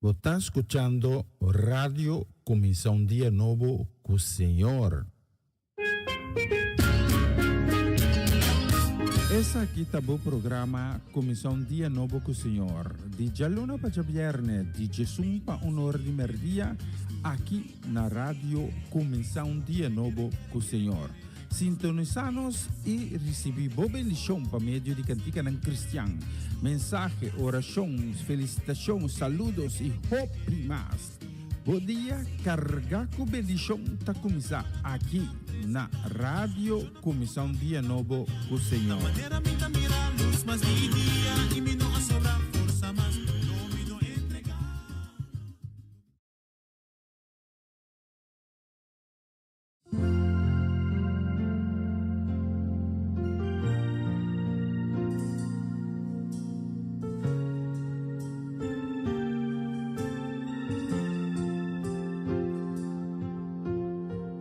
Bo ta skuchando Radio Kuminsá un Dia Nobo ku Señor. Esaki ta bo programa Kuminsá un Dia Nobo ku Señor, di djaluna pa djabièrnè, di djesun pa un or di mèrdia, aki na Radio Kuminsá un Dia Nobo ku Señor. Sintonisá nos i risibí bo bendishon pa medio di kantikanan kristian, mensahe, orashon, felisitashon, saludos i hopi mas. Bo dia kargá ku bendishon ta kuminsá aki na Radio Kuminsá un Dia Nobo ku Señor.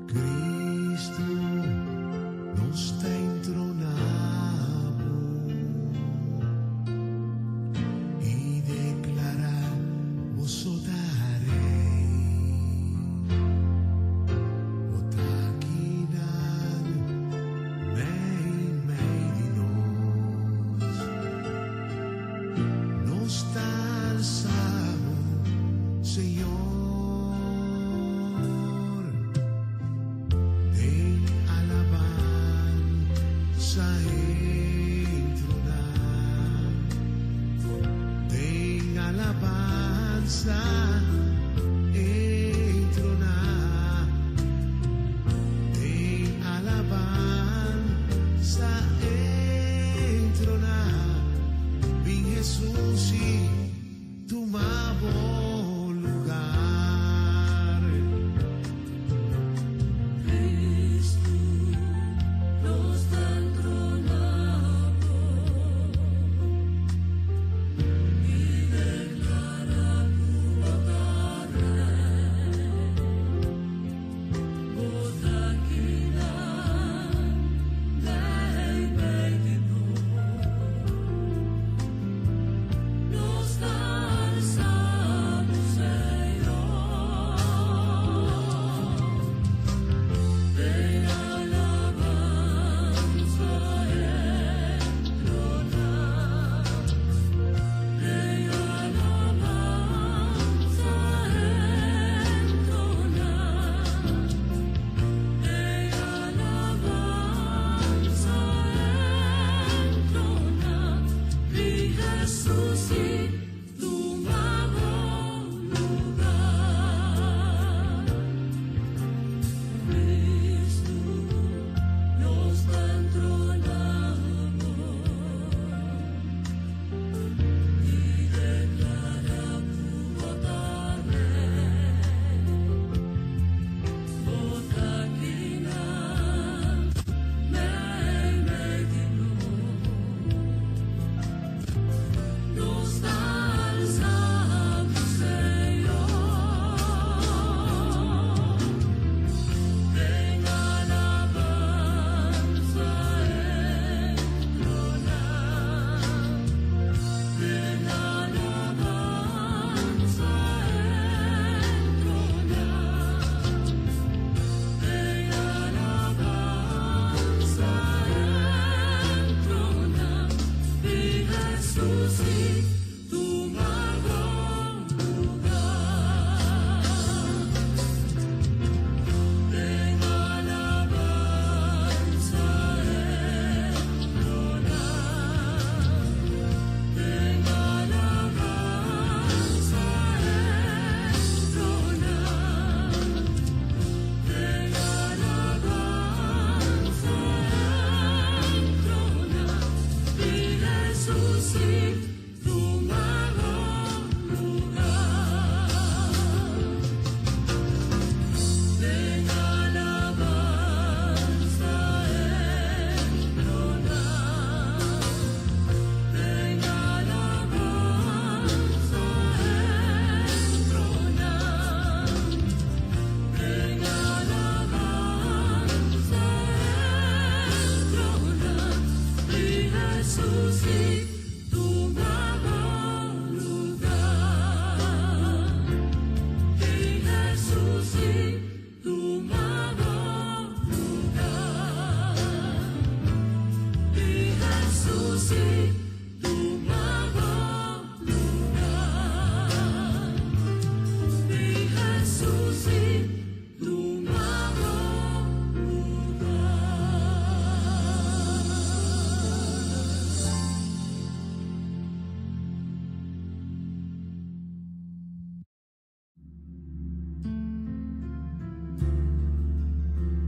Cristo nos ta entroná bo.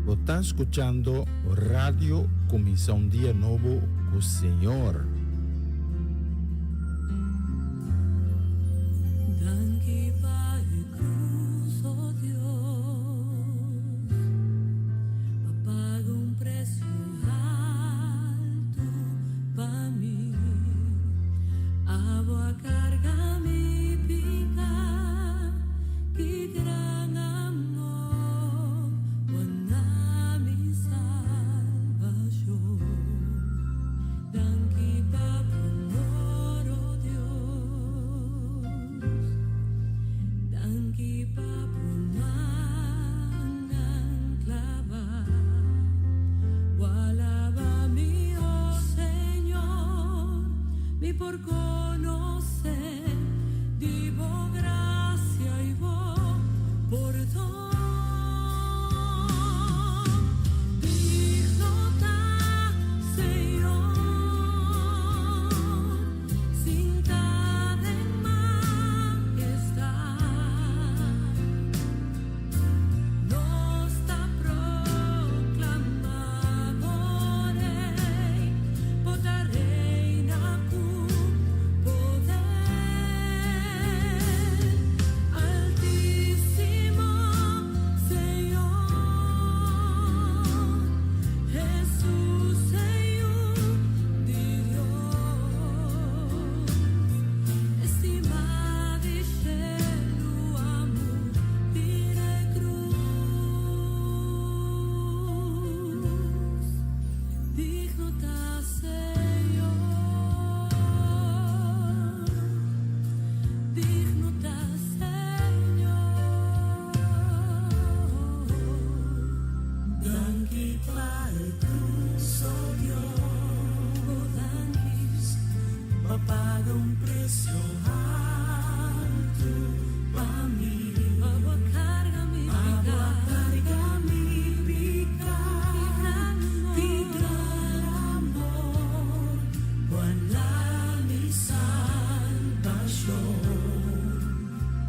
Bo ta skuchando Radio Kuminsá un Dia Nobo ku Señor. Danki pa e cruz, oh Dios, pa paga un precio alto pa mi. Abo a carga mi pica, ki gran amor, bo mi salvacion. Danki pa amor, oh Dios. Danki pa mannan clava. Alaba mi, oh Señor, mi por conoce di bo gracia y bo pordon. Digno ta, Señor, sinta den majestad. Nos ta proclama bo Rey, bo ta reina cu poder. Altísimo Señor, Jesús, Señor di Dios, Estima di cielo, amor, di cruz, digno ta Señor, digno ta Señor. Danki pa e cruz, oh Dios, danki, pa paga un precio alto pa mi. Abo a carga mi pica, carga mi pica, ki gran amor, bo mi salvacion.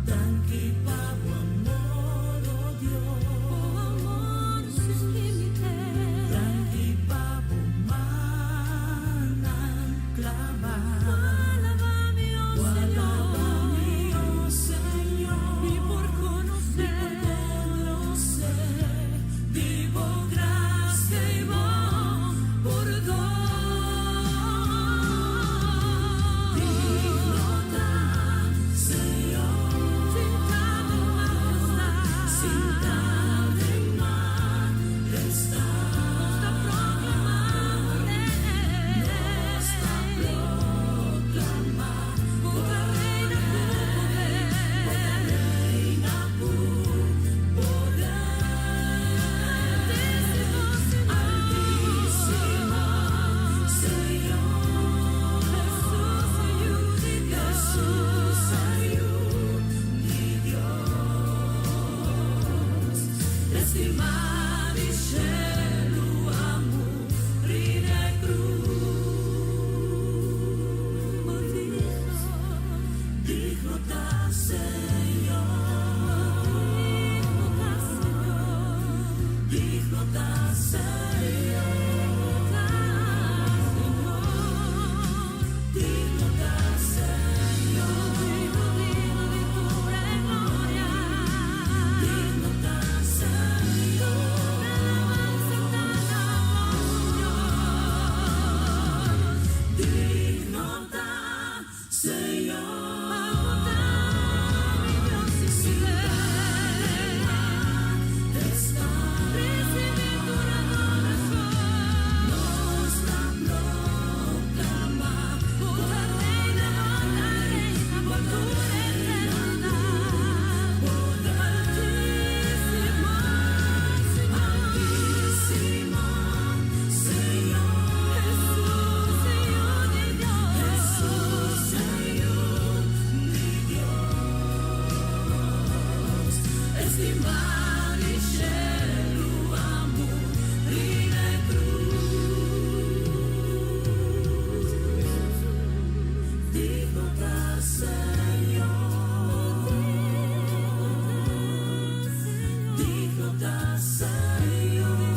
Danki pa amor, oh Dios, amor sin limite. Danki pa mannan clava. Alaba mi, oh Señor, Señor, mi por conocer, di bo gracia y bo pordon. Digno ta, Señor, sinta den majestad, sinta den majestad. Nos ta proclamando, nos ta proclama, bo ta reina cu poder, bo ta reina cu poder. Altísimo, Señor, Jesús, Señor di Dios, Jesús, Señor di Dios, Estima di cielo, amor, di cruz, digno ta Señor, digno ta Señor, digno ta Señor, digno, digno di tur gloria, digno ta Señor, alabanza ta na Dios, digno ta Señor, mi Dios Recibe tu adoración. Nos ta proclama, bo ta reina, reina, por tu eternidad. Altísimo, Altísimo, Señor, Jesús, Señor di Dios, Jesús, Señor di Dios, Estima di cielo, amor, di cruz, digno ta Señor, digno ta Señor.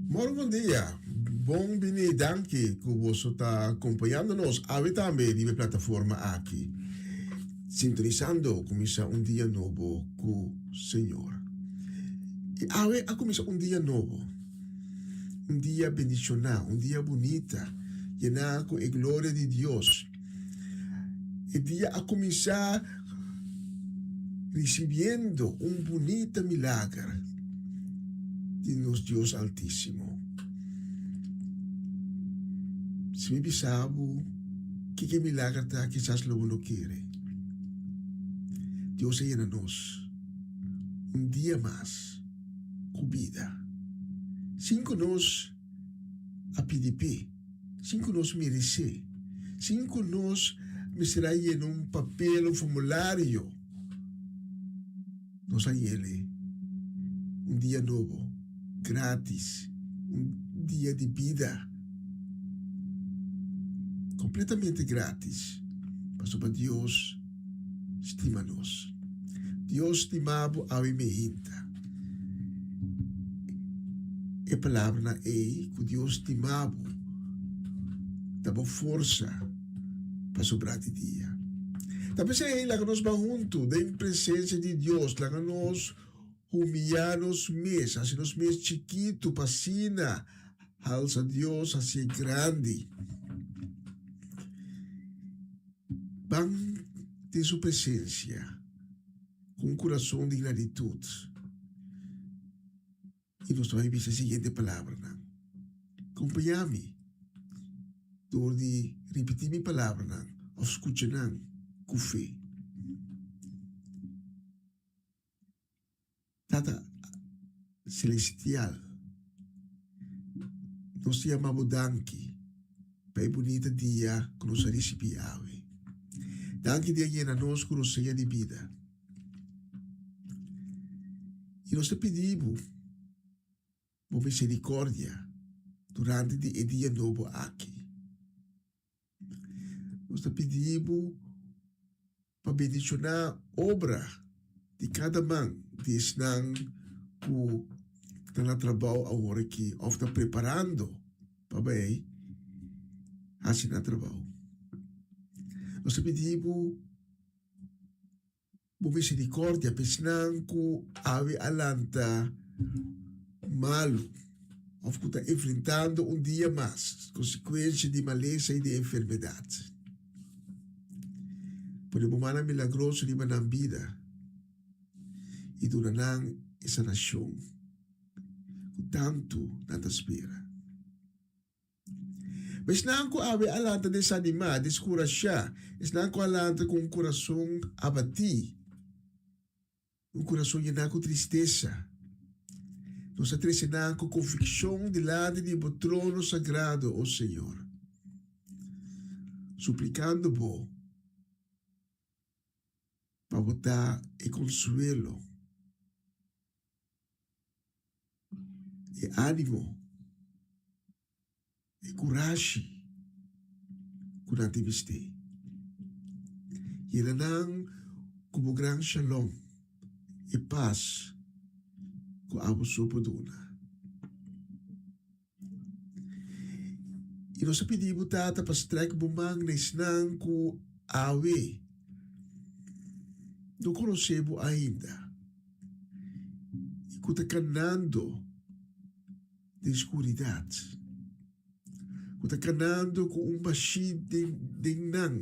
Moro bon dia, bon bini danki ku boso ta kompañando nos awe tambe riba e plataforma aki. Sintonisando kuminsá un dia nobo ku Señor. I awe a kuminsá un dia nobo, un dia bendishoná, un dia bunita, yená ku e gloria di Dios. E dia a kuminsá risibiendo un bunita milager di nos Dios Altísimo. Si mi bisa bo kiko e milager ta, kisas lo bo no kere. Dios a yena nos un dia mas ku bida, sin ku nos a pidi p'e, sin ku nos meresé, sin ku nos mester a yena un papel, un formulario. Nos a yele un dia nobo, gratis, un dia di bida completamente gratis, pasobra Dios stima nos. Dios stima bo awe mehinta. E palabranan ei cu Dios stima bo ta bo forsa pa sobra di dia. Ta p'esei laga nos ban huntu den presencia di Dios, laga nos humiyá nos mes, haci nos mes chikitu pa asina halsa Dios hacié grandi. Ban den su presencia cu un curason di gratitud i nos ta bai bisa e siguiente palabranan, Compañá mi dor di ripití mi palabranan of scucha nan cu fe. Tata Celestial, nos ta yama Bo danki pa e bunita dia ku nos a risibí awe. Danki di a yena nos ku rosea di bida. I nos ta pidi Bo, Bo misericordia durante di e dia nobo aki. Nos ta pidi Bo pa bendishoná obra di kada man di esnan ku ta na trabou awor aki òf ta preparando pa bai hasi nan trabou. Nos ta pidi Bo Bo misericordia pa esnan cu awe a lanta malu of cu ta enfrentando un dia mas consecuencia di malesa y di enfermedad. Pone bo mannan milagroso riba nan bida y duna nan e sanacion cu tantu nan ta spera. Ma esnan ku awe a lanta desanimá, deskurashá, esnan ku a lanta ku un kurason abatí, un kurason yená ku tristesa, nos a trese nan ku konvikshon dilanti di bo trono sagrado, o Señor, suplikando bo pa bo ta e konsuelo. E ánimo, e kurashi ku nan tin mester. Yena nan ku bo gran shalom, e pas ku abo so por duna. I nos a pidi bo, Tata, pa strek bo man na esnan ku awe no konosé bo ainda i ku ta kanando den skuridat, ku ta kanando ku un bashí den nan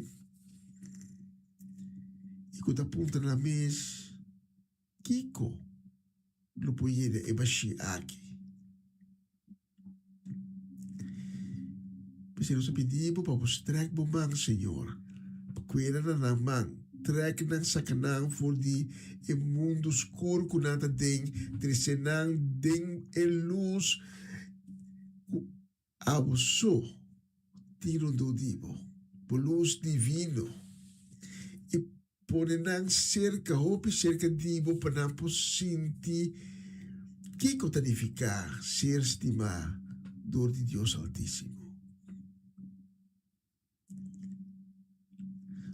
i ku ta puntra nan mes, Kiko lo por yega e bashí aki? P'esei nos ta pidi bo pa bo strèk bo man, Señor, pa kueda na nan man, trèk nan, saka nan for di e mundu skur ku nan ta den, trese nan den e lus ku Abo so tin rondó di bo, bo lus divino, i pone nan serka, hopi serka di bo pa nan por sinti kiko ta nifiká ser stimá dor di Dios Altísimo.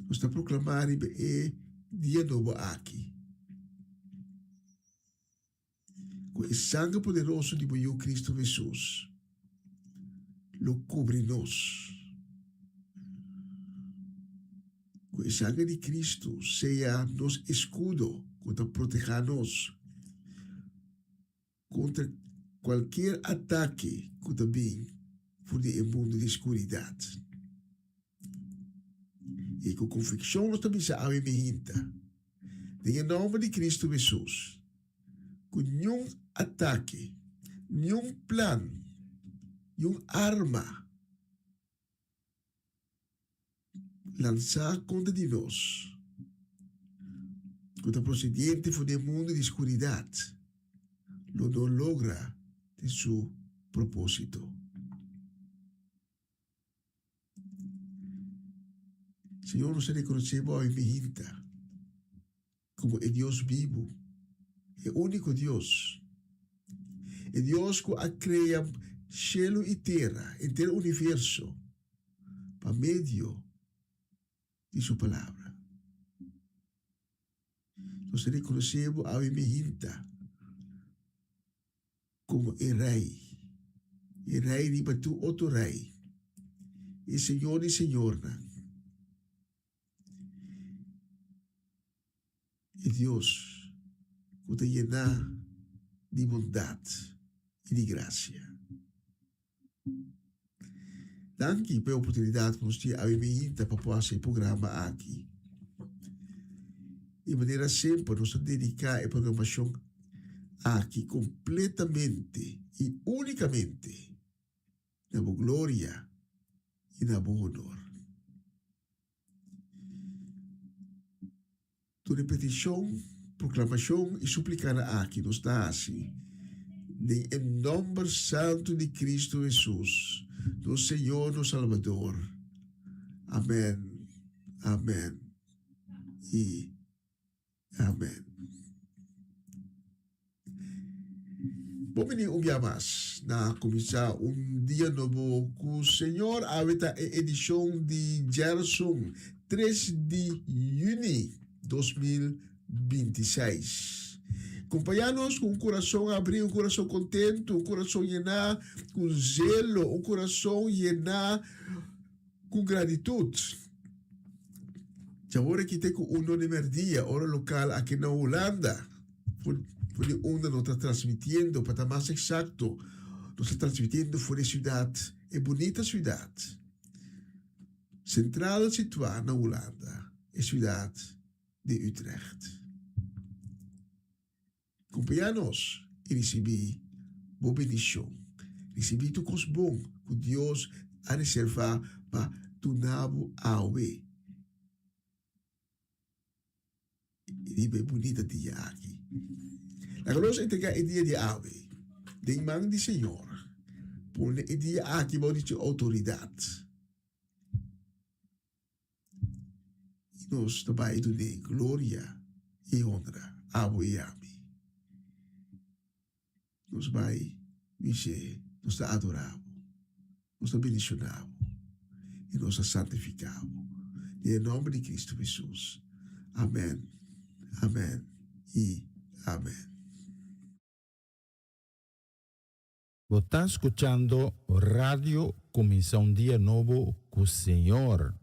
Nos ta proklamá riba e dia nobo aki. Ku e sanger poderoso di bo Yu Kristu Hesus lo kubri nos. Ku e sanger di Kristu sea nos eskudo ku ta protehá nos kontra kualkier atake ku ta bin for di e mundu di skuridat. I ku konvikshon nos ta bisa awe mi hinta, den e nòmber di Kristu Hesus, ku niun atake, niun plan, niun arma lansá kontra di nos, ku ta prosediente for di e mundu di skuridat, lo no logra den su propósito. Señor, nos ta rekonosé bo awe mihinta komo e Dios bibu, e úniko Dios, e Dios ku a krea shelu i tera, henter universo, pa medio di su Palabra. Nos ta rekonosé bo awe mihinta Komo e Rei, e Rei riba tur otro rei, e Señor di señornan, e Dios ku ta yená di bondat i di grasia. Danki pa e oportunidat ku nos tin awe meinta pa por hasi e programa aki. Di manera semper nos ta dediká e programashon aki kompletamente i únikamente na bo gloria i na bo honor. Tur e petishon, proklamashon i suplikanan aki nos ta hasi den e nòmber santu di Kristu Hesus, nos Señor, nos Salbador. Amèn, amèn i amèn. Bon bini un bia mas na kuminsá un dia nobo ku Señor. Awe ta e edishon di djèrson 3 di yüni 2026. Kompañá nos ku un kurason abrí, un kurason kontentu, un kurason yená ku zelo, un kurason yená ku gratitut. Djawor aki te ku uno di merdia, ora lokal aki na Hulanda. For di unda nos ta transmitiendo, pa ta mas eksakto, nos ta transmitiendo for di e siudat, e bunita siudat sentral situá na Hulanda, e siudat di Utrecht. Kompañá nos i risibí bo bendishon. Risibí tur kos bon ku Dios a reservá pa duna bo awe. Riba e bunita dia aki. Laga nos entregá e dia di awe den man di Señor. Pone e dia aki bou di su outoridat. I nos ta bai dun'é gloria i honra, abo i ami. Nos bai bis'é, Nos ta adorá bo, nos ta bendishoná bo i nos ta santifiká bo. Den e nòmber di Kristu Hesus. Amèn, amèn i amèn. Bo ta skuchando Radio Kuminsá un Dia Nobo ku Señor.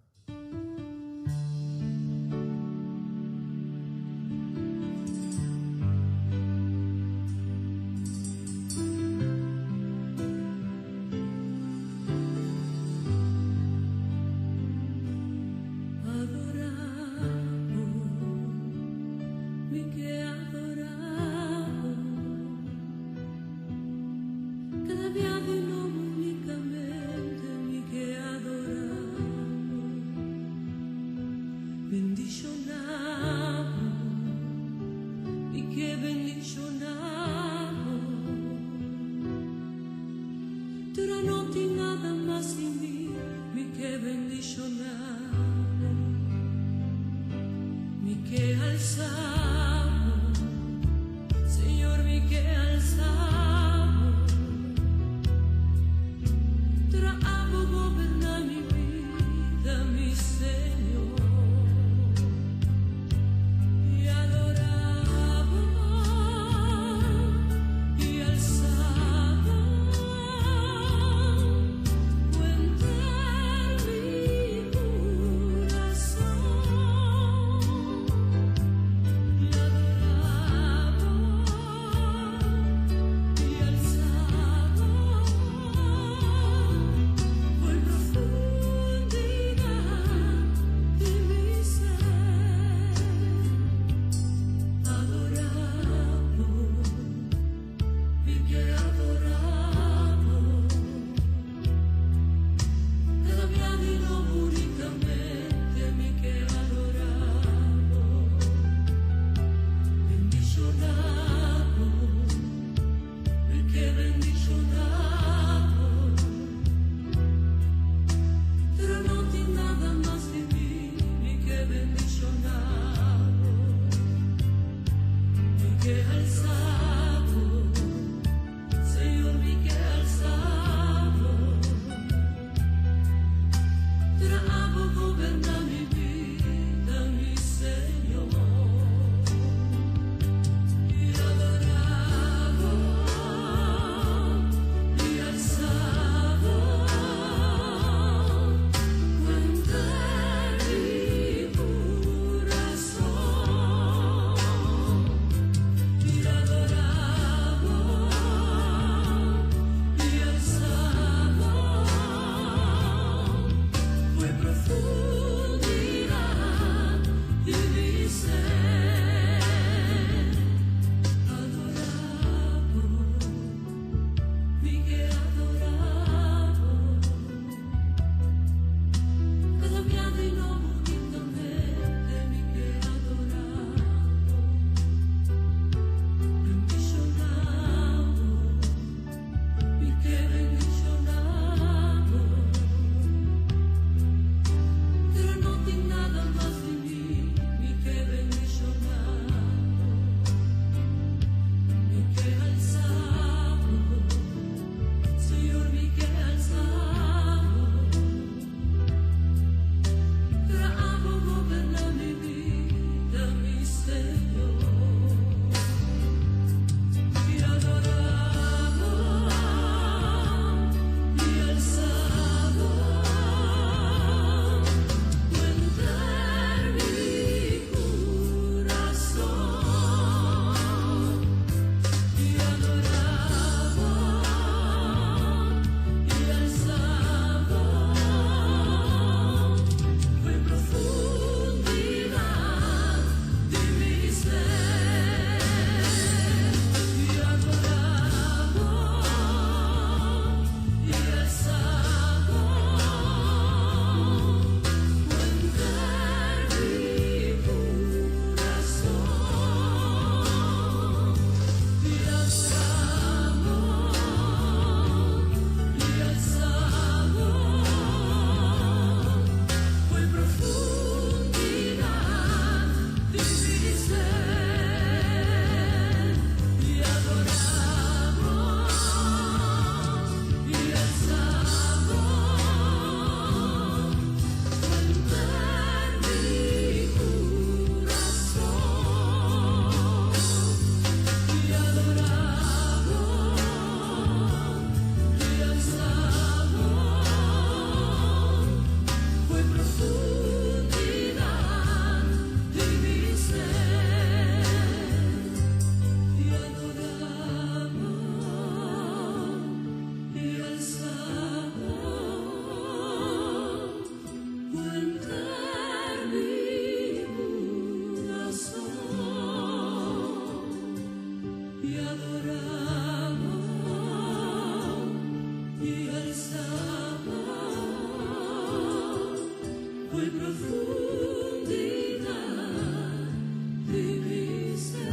skapa fo'i profundidat di mi ser.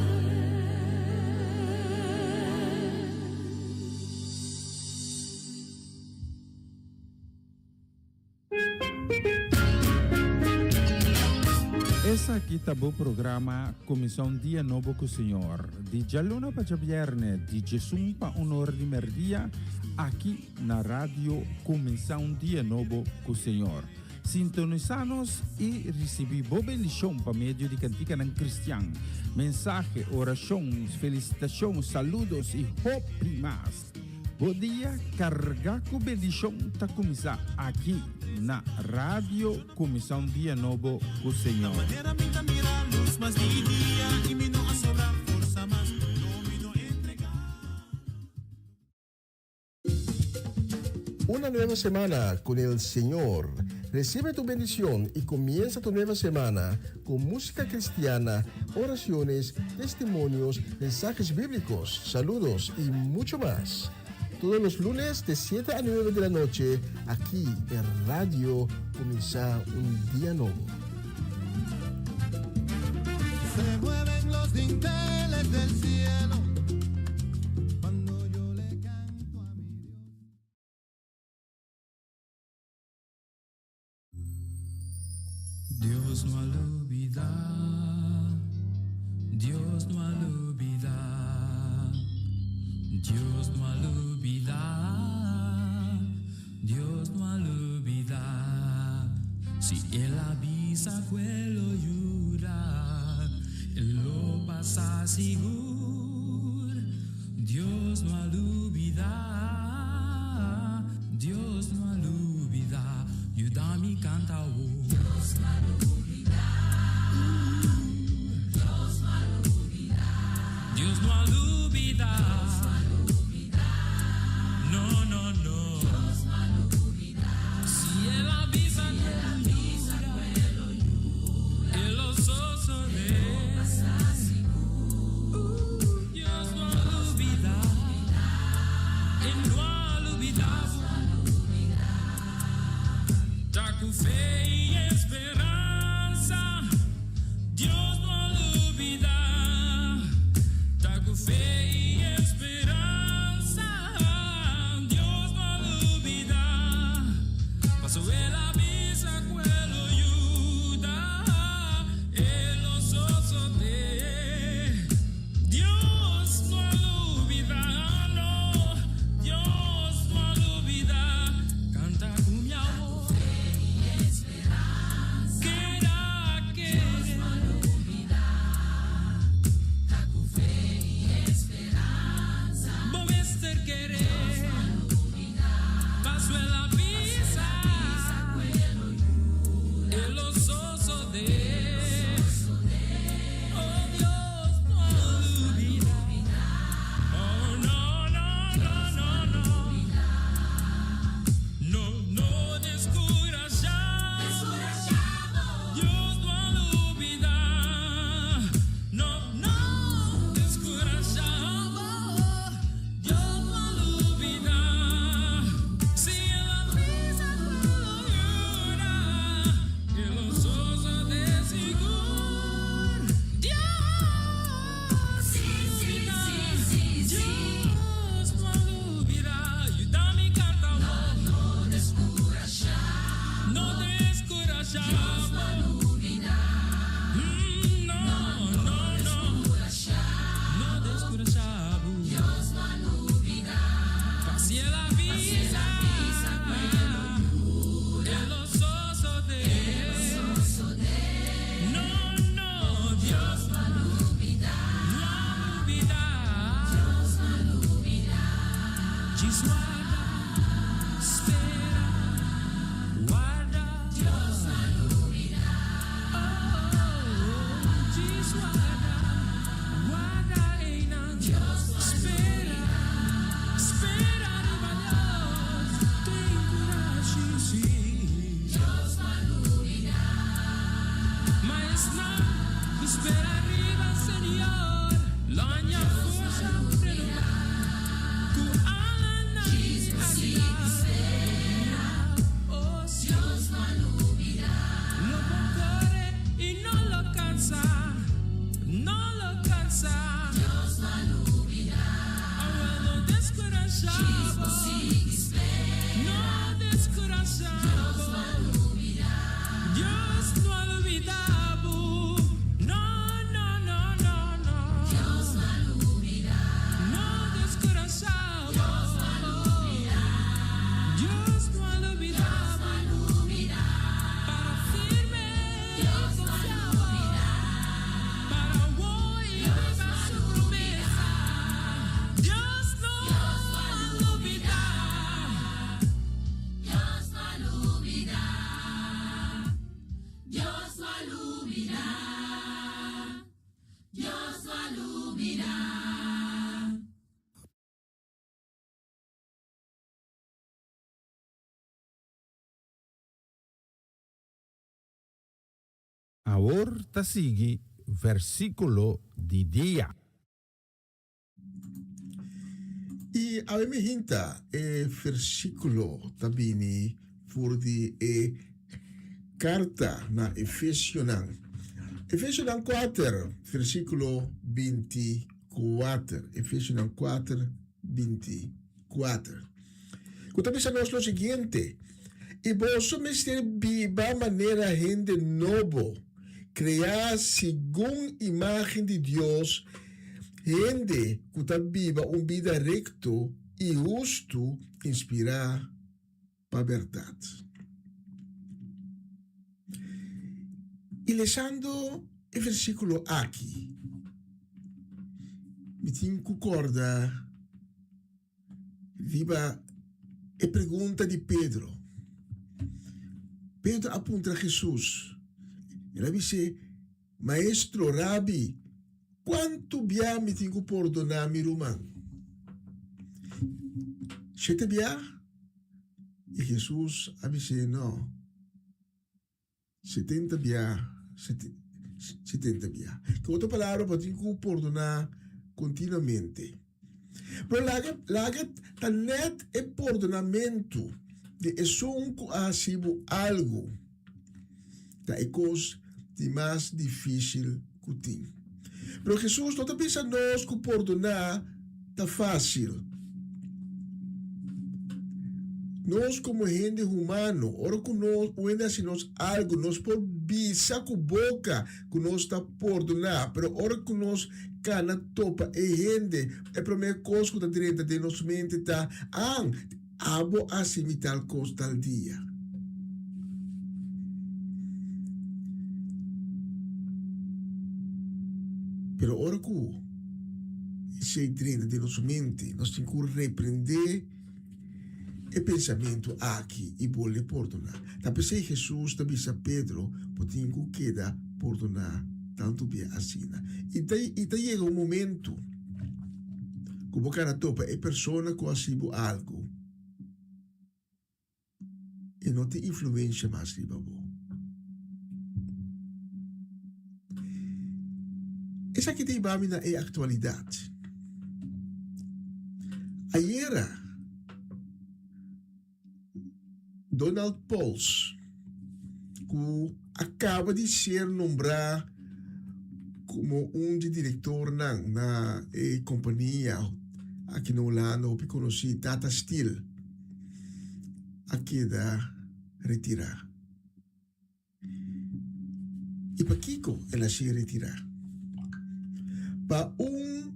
Esaki ta bo programa Kuminsá un Dia Nobo ku Señor, di djaluna pa djabièrnè di djesun pa un or di mèrdia, aki na Radio Kuminsá un Dia Nobo ku Señor. Sintonisá nos i risibí bo bendishon pa medio di kantikanan kristian, mensahe, orashon, felisitashon, saludos i hopi mas. Bo dia carga cu bendicion ta cuminsa aki na Radio Cuminsa un Dia Nobo cu Señor. Una nueva semana con el Señor. Recibe tu bendición y comienza tu nueva semana con música cristiana, oraciones, testimonios, mensajes bíblicos, saludos y mucho más. Todos los lunes de 7 a 9 de la noche, aquí en Radio Comienza un Día Nuevo. Se mueven los dinteles del cielo cuando yo le canto a mi Dios. Dios no a lubidá, Dios no a lubidá, Dios no a lubidá, Dios no a lubidá. Si El a bisa ku E lo yuda, E lo pasa sigur. Dios no a lubidá, Dios no a lubidá, yuda mi kanta oh. Dios no a lubidá, Dios no a lubidá, Dios no a lubidá, no, no, no. Dios no a lubidá. Si El a bisa ku E lo yuda, E lo sosodé. Awor ta sigui versíkulo di dia. I awe mi hinta e versíkulo ta bini for di e karta na Efesionan. Efesionan kuater, versíkulo 24. Efesionan 4, 24. Ku ta bisa nos lo siguiente, I boso mester biba manera hende nobo, kreá segun imágen di Dios, hende ku ta biba un bida rekto i hustu inspirá pa bèrdat. I lesando e versíkulo aki, mi tin ku kòrda Riba e pregunta di Pedro, Pedro a puntra Hesus, el a bis'é, Maestro, Rabi, kuantu bia mi tin ku pordoná mi ruman? Shete bia? I Hesus a bis'é, No. 70 bia, 70 bia. Ku otro palabra, bo tin ku pordoná kontinuamente. Pero laga, laga ta nèt e pordonamentu di esun ku a hasi bo algu ta e kos di mas difísil ku tin. Pero Hesus no ta bisa nos ku pordoná ta fásil. Nos komo hende humano, ora ku nos un hende hasi nos algu, nos por bisa ku boka ku nos ta pordoná, pero ora ku nos kana topa e hende, e promé kos ku ta drenta den nos mente ta, An, abo a hasi mi tal kos tal dia. Pero ora ku esei drenta den nos mente, nos tin ku reprendé e pensamentu aki i bolbe pordoná. Ta p'esei Hesus ta bisa Pedro, Bo tin ku keda pordoná tantu bia asina. I ta i ta yega un momentu ku bo kana topa e persona ku a hasi bo algu. E no tin influencia mas riba bo. Esaki ta hiba mi na e actualidad. Ayera Donald Pols cu a caba di ser nombra como un di directornan na e compania aki na Hulanda hopi conoci Tata Steel a keda retirá. I pakiko el a ser retirá? Pa un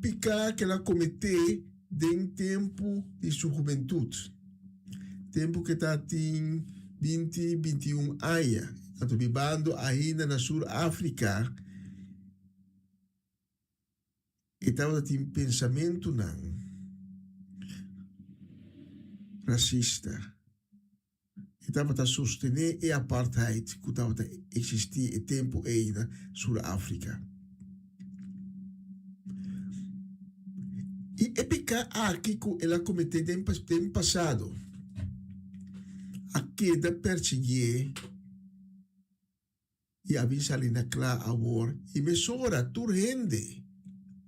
piká ku el a kometé den tempu di su hubentut, tempu ku e tabatin binti, 21 aña, anto bibando ainda na Sur Afrika. E tabata tin pensamentunan rasista. E tabata sostené e apartheid ku tabata eksistí e tempu ei na Sur Afrika. I e piká aki ku el a kometé den den pasado a keda persiguié. I a bin sali na kla awor, i mesora tur hende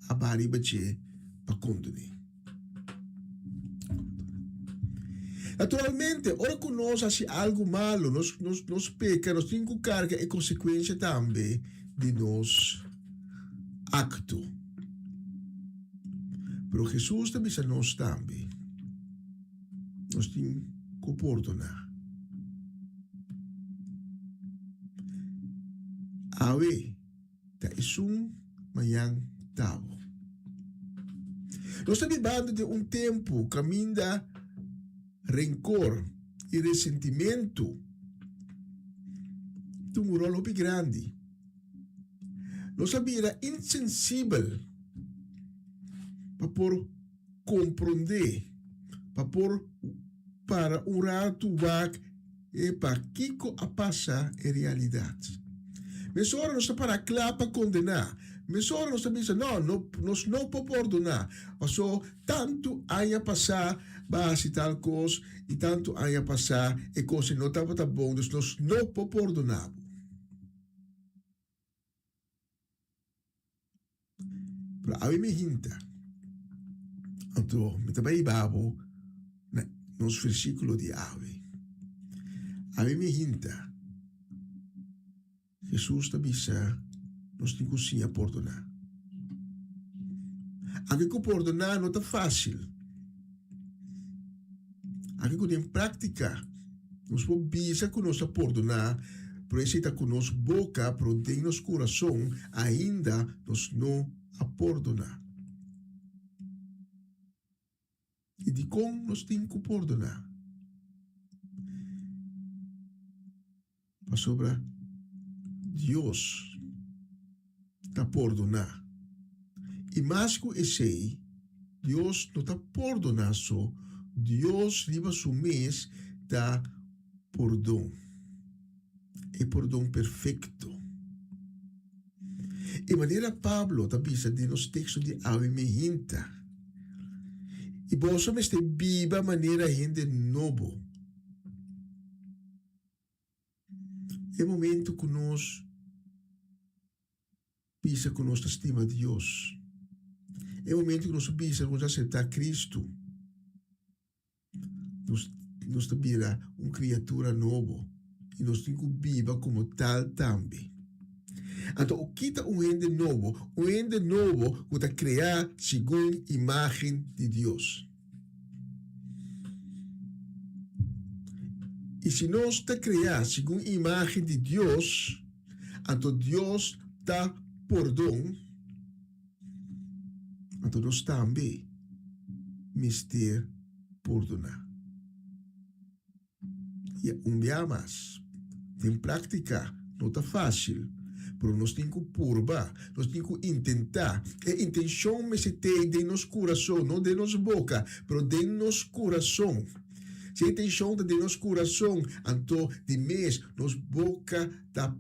a baha riba dje pa konden'é. Naturalmente, ora ku nos hasi algu malu, nos, nos, nos peka, nos tin ku karga e konsekuensia tambe di nos akto. Pero Hesus ta bisa nos tambe, nos tin ku pordoná. Awe ta esun mañan ta bo. Nos ta bibando den un tempu kaminda renkor i resentimentu ta un ròl hopi grandi. Nos a bira insensibel pa por komprondé, pa por para un ratu wak e pakiko a pasa en realidat. Mesora nos ta para kla pa kondená. Mesora nos ta bisa, no, no, nos no por pordoná, paso tantu aña pasá bo a hasi tal kos i tantu aña pasá e kos ei no tabata bon, dus nos no por pordoná bo. Pero awe mi hinta. Anto mi ta bai hiba bo na nos versíkulo di awe. Awe mi hinta. Hesus ta bisa nos tin ku siña pordoná. Anke ku pordoná no ta fásil. Anke ku den práktika nos por bisa ku nos a pordoná, pero esei ta ku nos boka, pero den nos kurason ainda nos no a pordoná. I dikon nos tin ku pordoná? Pasobra Dios ta pordoná. I mas ku esei, Dios no ta pordoná so, Dios riba su mes ta pordon, e pordon perfekto. E manera Pablo ta bisa den nos teksto di awe mehinta, I boso mester biba manera hende nobo. E momento ku nos bisa ku nos ta stima Dios, e momento ku nos bisa ku nos a aseptá Kristu, Nos, nos ta bira un kriatura nobo i nos tin ku biba komo tal tambe. Anto o kita un hende nobo, un hende nobo ku ta kreá segun imágen di Dios. I si nos ta kreá segun imágen di Dios, anto Dios ta pordon. Anto nos tambe mester pordoná. I un bia mas, den práktika no ta fásil, pero nos tin ku purba, nos tin ku intentá. E intenshon mester t'ei den nos kurason, no den nos boka, pero den nos kurason. Si e intenshon ta den nos kurason, anto di mes nos boka ta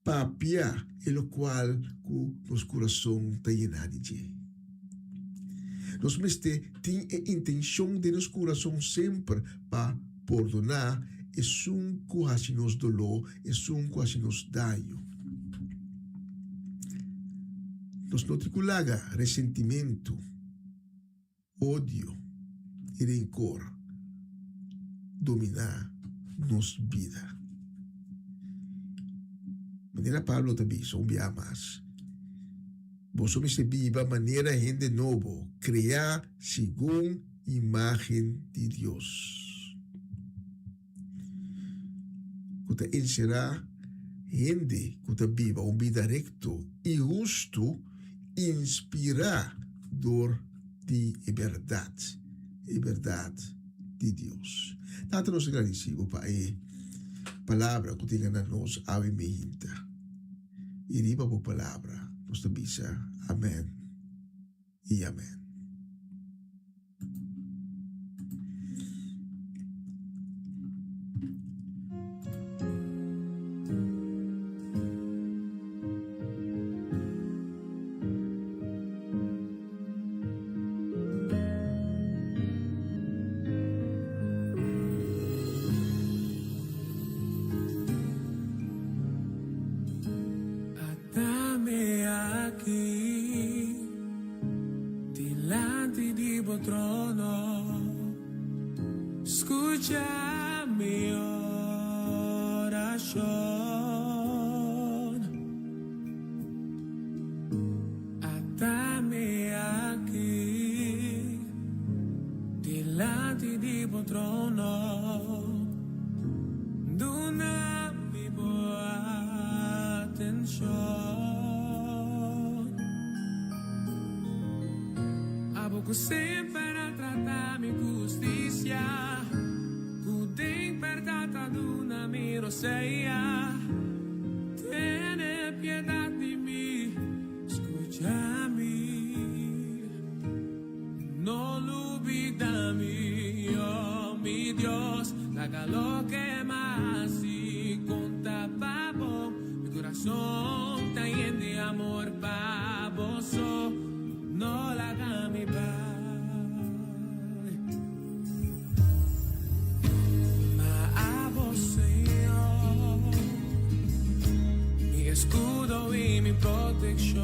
Papia e lokual ku nos kurason ta yená di dje. Nos mester tin e intenshon den nos kurason semper pa pordoná esun ku hasi nos doló, esun ku hasi nos daño. Nos no tin ku laga resentimentu. Odio i renkor dominá nos bida. Manera Pablo ta bisa un bia mas, Boso mester biba manera hende nobo, kreá segun imágen di Dios, ku ta enserá hende ku ta biba un bida rekto i hustu, inspirá dor di e bèrdat, e bèrdat di Dios. Tata, nos ta gradisí bo pa e palabra ku tin na nos awe meinta. I riba bo palabra nos ta bisa amèn i amèn. Atame aki dilanti di bo trono, Scucha mi oracion. Atame aki dilanti di bo trono, Duna mi bo atencion. Abo cu semper a trata mi cu husticia, Cu den berdad a duna mi rosea. Tene piedad di mi, scucha mi, No lubida mi, oh mi Dios, Laga loke m'a haci conta pa bo, Mi curason ta yen di amor pa bo so, No laga mi bai. Ma abo, Señor, mi escudo y mi proteccion.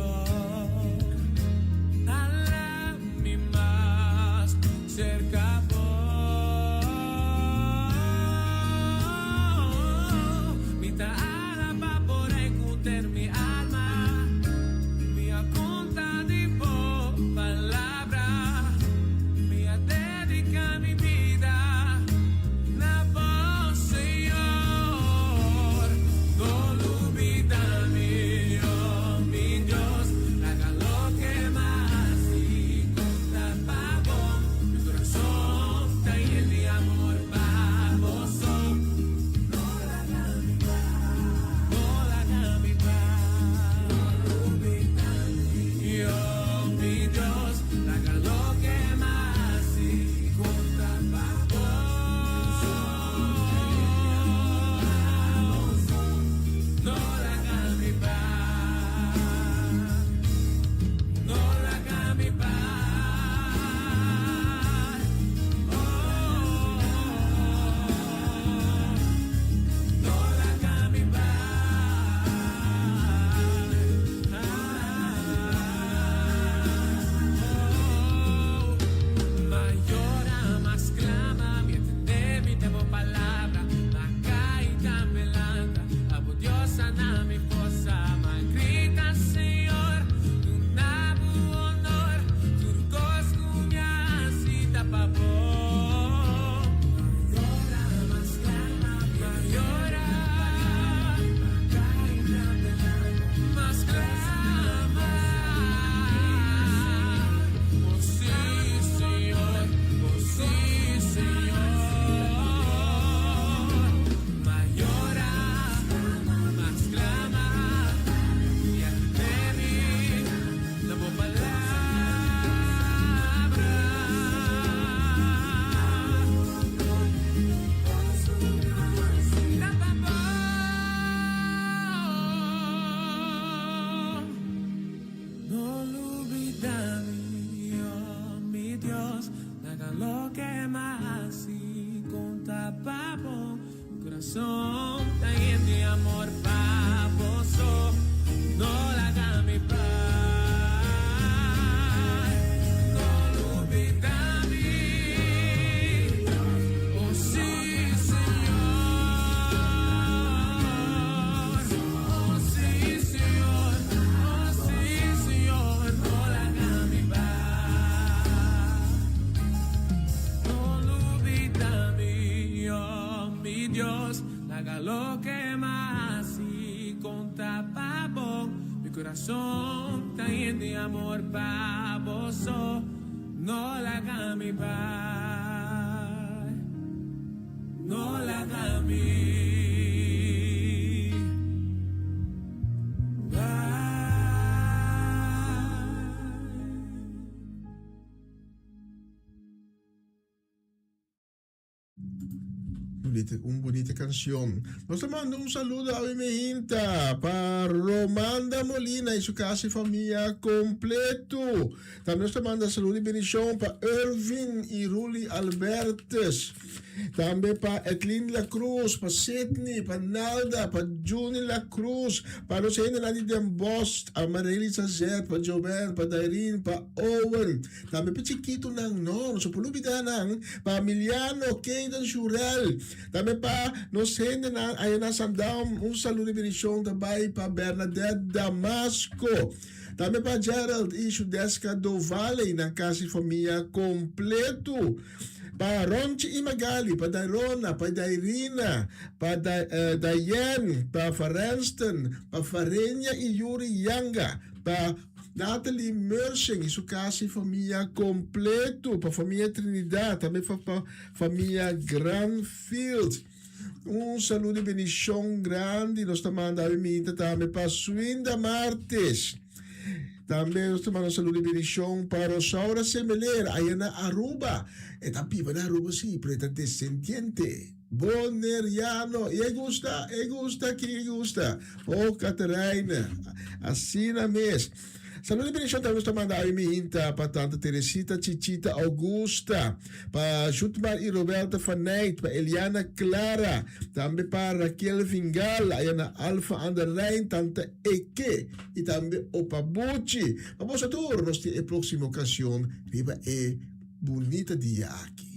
kurason ta yen di amor pa boso. No laga mi bai, no lubida mi. Oh sí, Señor. Oh sí, Señor. Oh sí, Señor. No laga mi bai. No lubida mi, oh mi Dios. Laga loke m'a hasi konta pa bo. Mi kurason ta yen di amor pa boso. No laga mi bai. No laga mi bai. Bunita, un bunita canción. Nos ta manda un saludo a mi hinta pa Romanda Molina y su casa y familia completo. Tambe nos ta manda saludo y bendición pa Irvin y Ruli Albertus. Tambe pa Etlin La Cruz, pa Sidney, pa Nalda, pa Juni La Cruz, pa nos hendenan di Den Bosch, Amarely Sazet, pa Joven, pa Dairin, pa Owen. Tambe pa chikitonan, no, nos no por lubida nan, pa Emiliano, Kayden, Shurel. Tambe pa nos hendenan aya na Sandam, un saludo y bendición ta bay pa Bernadette Damasco. Tambe pa Gerald y Shudeska Dovale y nan casa y famia completo. Pa Ronchi y Magali, pa Dairona, pa Dairina, pa Diane, pa Farenston, pa Farenia y Yuri Yanga, pa Natalie Mershing y su casa y famia completo, pa famia Trinidad, tambe pa famia Granfield. Un saludo y bendicion grandi nos ta manda awe minta tambe pa Swinda Martes. Tambe nos ta manda un saludo y bendicion pa Rosaura Semeler aya na Aruba. E ta biba na Aruba si, pero e ta descendiente Boneriano. Y e gusta, e gusta, kin e gusta? Oh Caterijne, asina mes. Saludo y bendición tambe nos ta manda awe mihinta pa Tanta Teresita Chichita Augusta, pa Jutmar y Roberta van Nijt, pa Eliana Clara, tambe pa Raquel Vingal, aya na Alphen aan de Rijn, Tanta Eke y tambe Opa Buchi. Pa boso tur nos tin e próximo ocasion riba e bunita dia aki.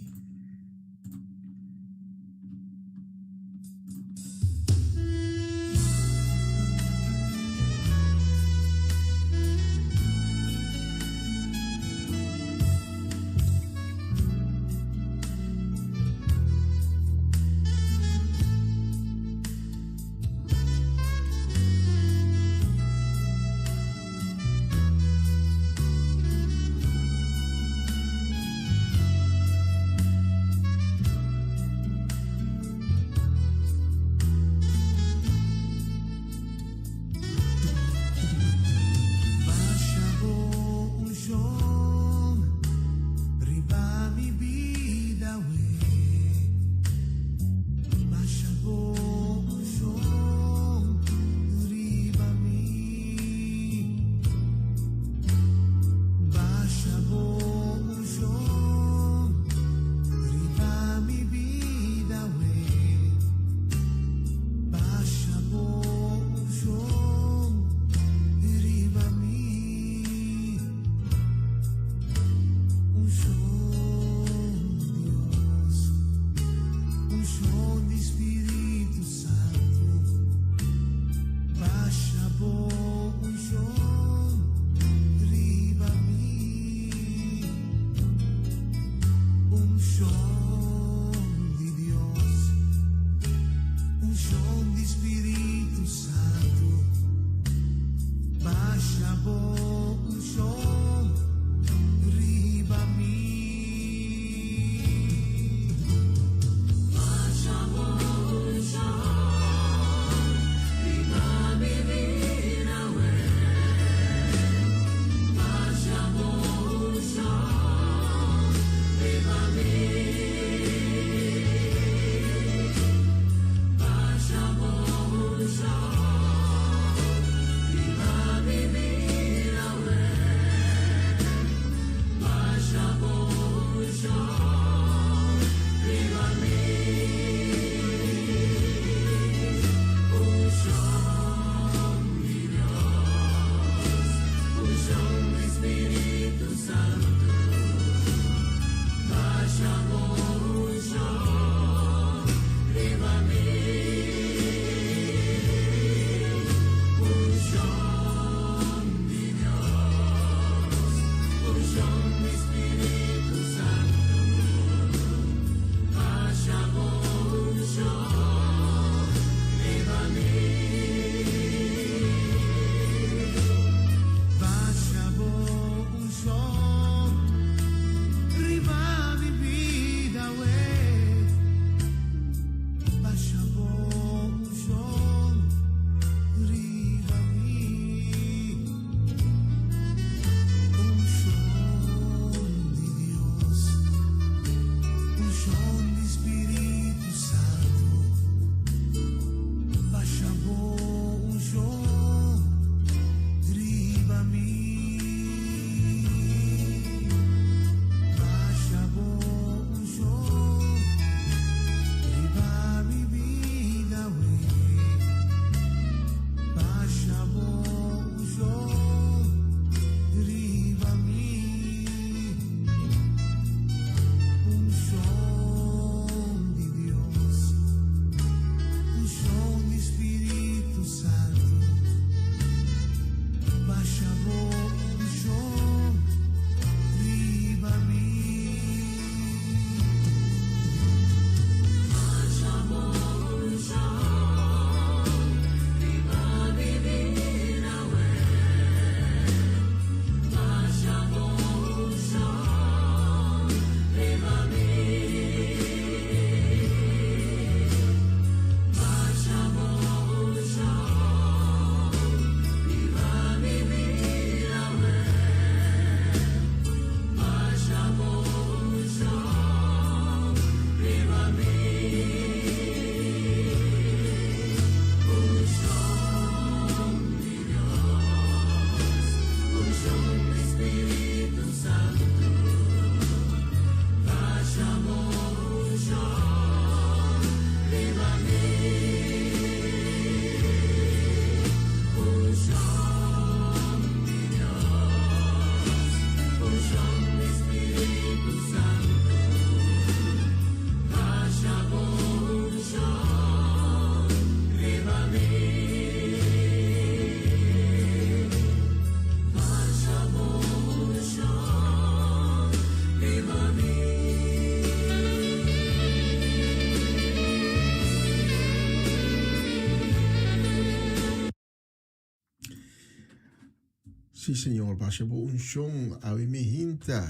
Sí, Señor, basha bo unshon awe mehinta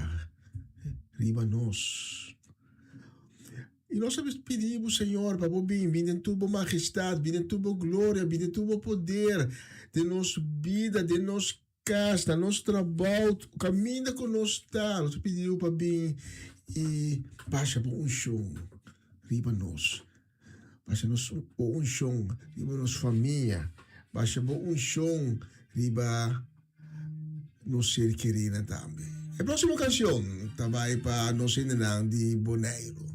riba nos. I nos a pidi bo, Señor, pa bo bin, bin den tur bo majestad, bin den tur bo gloria, bin den tur bo poder, den nos bida, den nos kas, na nos trabou, kaminda ku nos ta. Nos a pidi bo pa bin i basha bo unshon riba nos. Basha nos bo unshon riba nos famia. Basha bo unshon riba nos ser kerinan tambe. E próksimo kanshon ta bai pa nos hendenan di Boneiru.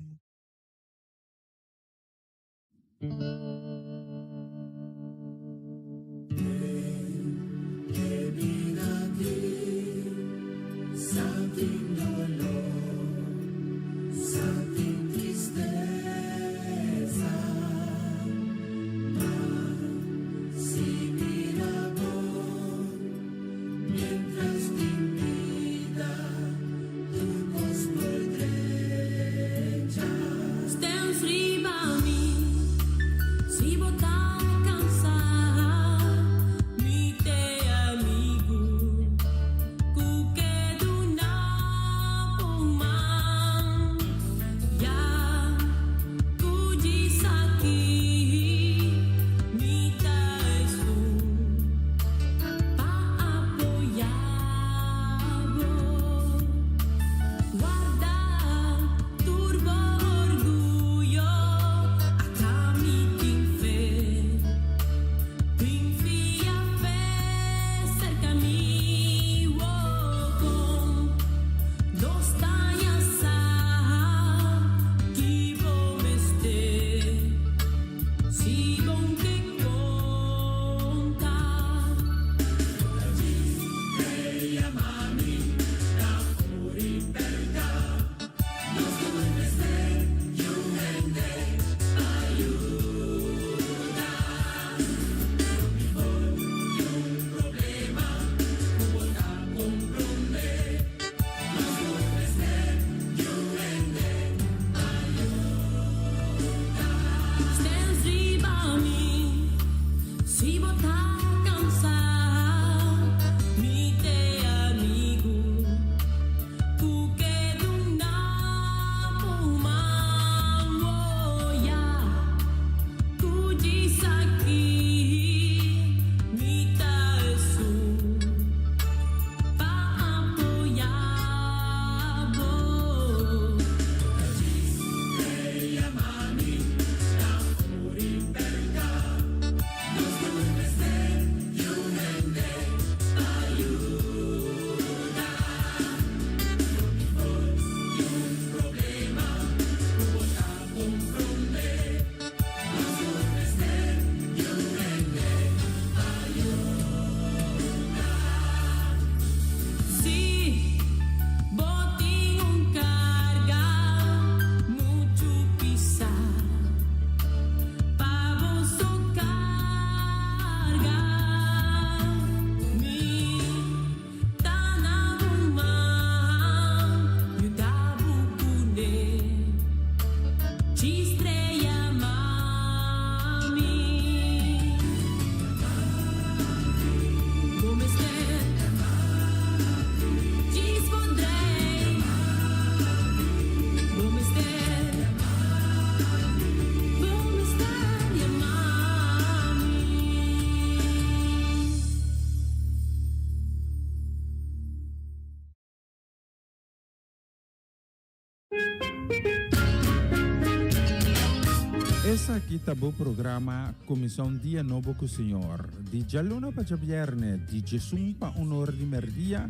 Esaki ta bo programa Kuminsá un Dia Nobo ku Señor, di djaluna pa djabièrnè, di djesun pa un or di mèrdia,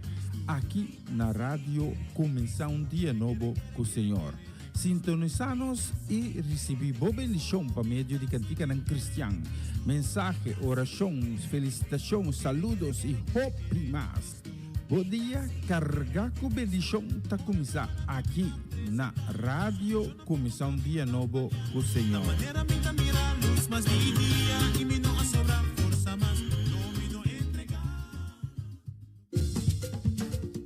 aki na Radio Kuminsá un Dia Nobo ku Señor. Sintonisá nos i risibí bo bendishon pa medio di kantikanan kristian, mensahe, orashon, felisitashon, saludos i hopi mas. Bo dia carga cu bendicion ta cuminsa aki na Radio Cuminsa un Dia Nobo cu Señor.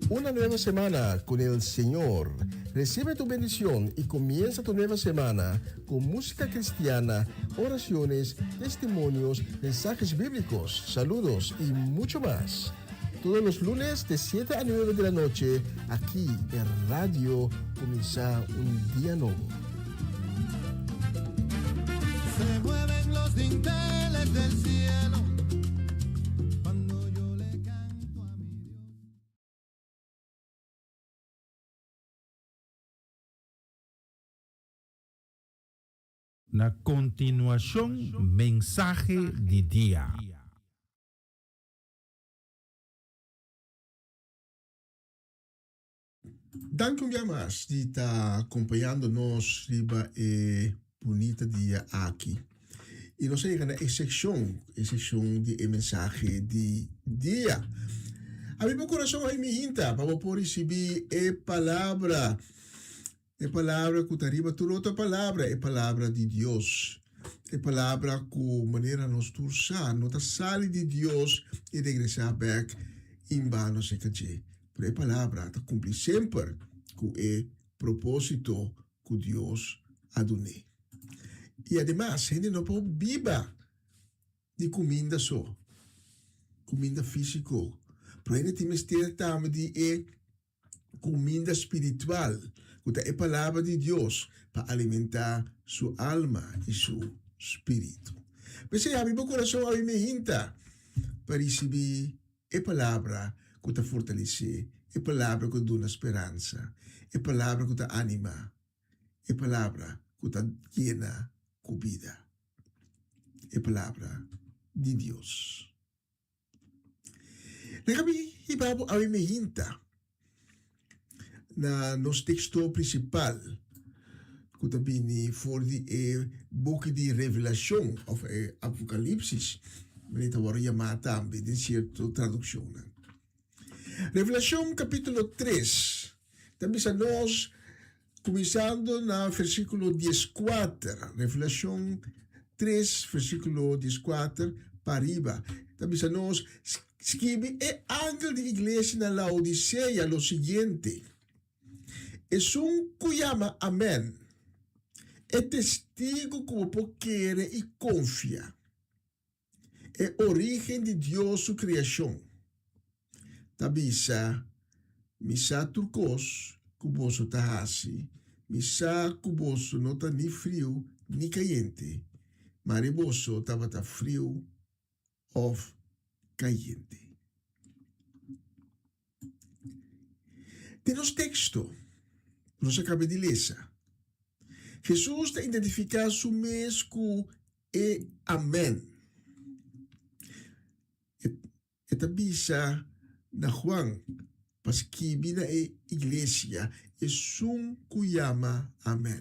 Una nueva semana con el Señor. Recibe tu bendición y comienza tu nueva semana con música cristiana, oraciones, testimonios, mensajes bíblicos, saludos y mucho más. Todos los lunes de 7 a 9 de la noche aki e radio Cuminsa un Dia Nobo. Se mueven los dinteles del cielo cuando yo le canto a mi Dios. Na kontinuashon mensahe di dia. Danki un bia mas di ta acompañando nos riba e bunita dia aki. Y nos a yega na e seccion, e seccion di e mensahe di dia. Abi bo corazon ay mi hinta pa bo por ricibi e palabra. E palabra ku ta riba tur otro palabra, e palabra di Dios. E palabra ku manera nos tur sa no ta sali di Dios i regresá bèk en bano serka dje. Pero e palabra ta kumpli semper ku e propósito ku Dios a dun'é. I ademas, hende no por biba di kuminda so, kuminda físiko, pero hende tin mester tambe di e kuminda spiritual, ku ta e Palabra di Dios, pa alimentá su alma i su spiritu. P'esei habri bo kurason awe mehinta pa risibí e Palabra ku ta fortalesé, e Palabra ku ta duna speransa, e Palabra ku ta animá, e Palabra ku ta yena ku bida, e Palabra di Dios. Laga mi hiba bo awe mehinta na nos teksto prinsipal ku ta bini for di e buki di Revelashon òf e Apokalipsis, manera ta wòrdu yamá tambe den sierto tradukshonnan. Revelashon kapítulo tres ta bisa nos, kuminsando na versíkulo dieskuater, Revelashon tres versíkulo dieskuater pa riba, ta bisa nos, Skibi e angel di iglesia na Laodisea lo siguiente, Esun ku yama Amèn, e testigu ku bo por kere i konfia, e orígen di Dios su kreashon, ta bisa, Mi sa tur kos ku boso ta hasi, mi sa ku boso no ta ni friu ni kayente, mari boso tabata friu òf kayente. Den nos teksto ku nos a kaba di lesa, Hesus ta identifiká su mes ku e Amèn. E ta bisa na Juan pa skibi na e iglesia esun ku yama Amèn.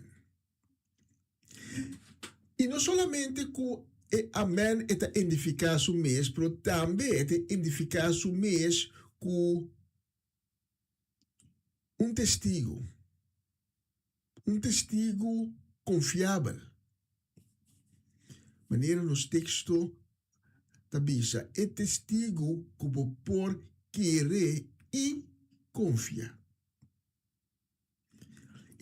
I no solamente ku e amèn e ta identifiká su mes, pero tambe e ta identifiká su mes ku un testigu, un testigu konfiabel. Manera nos teksto ta bisa, e testigu ku bo por kere i konfia.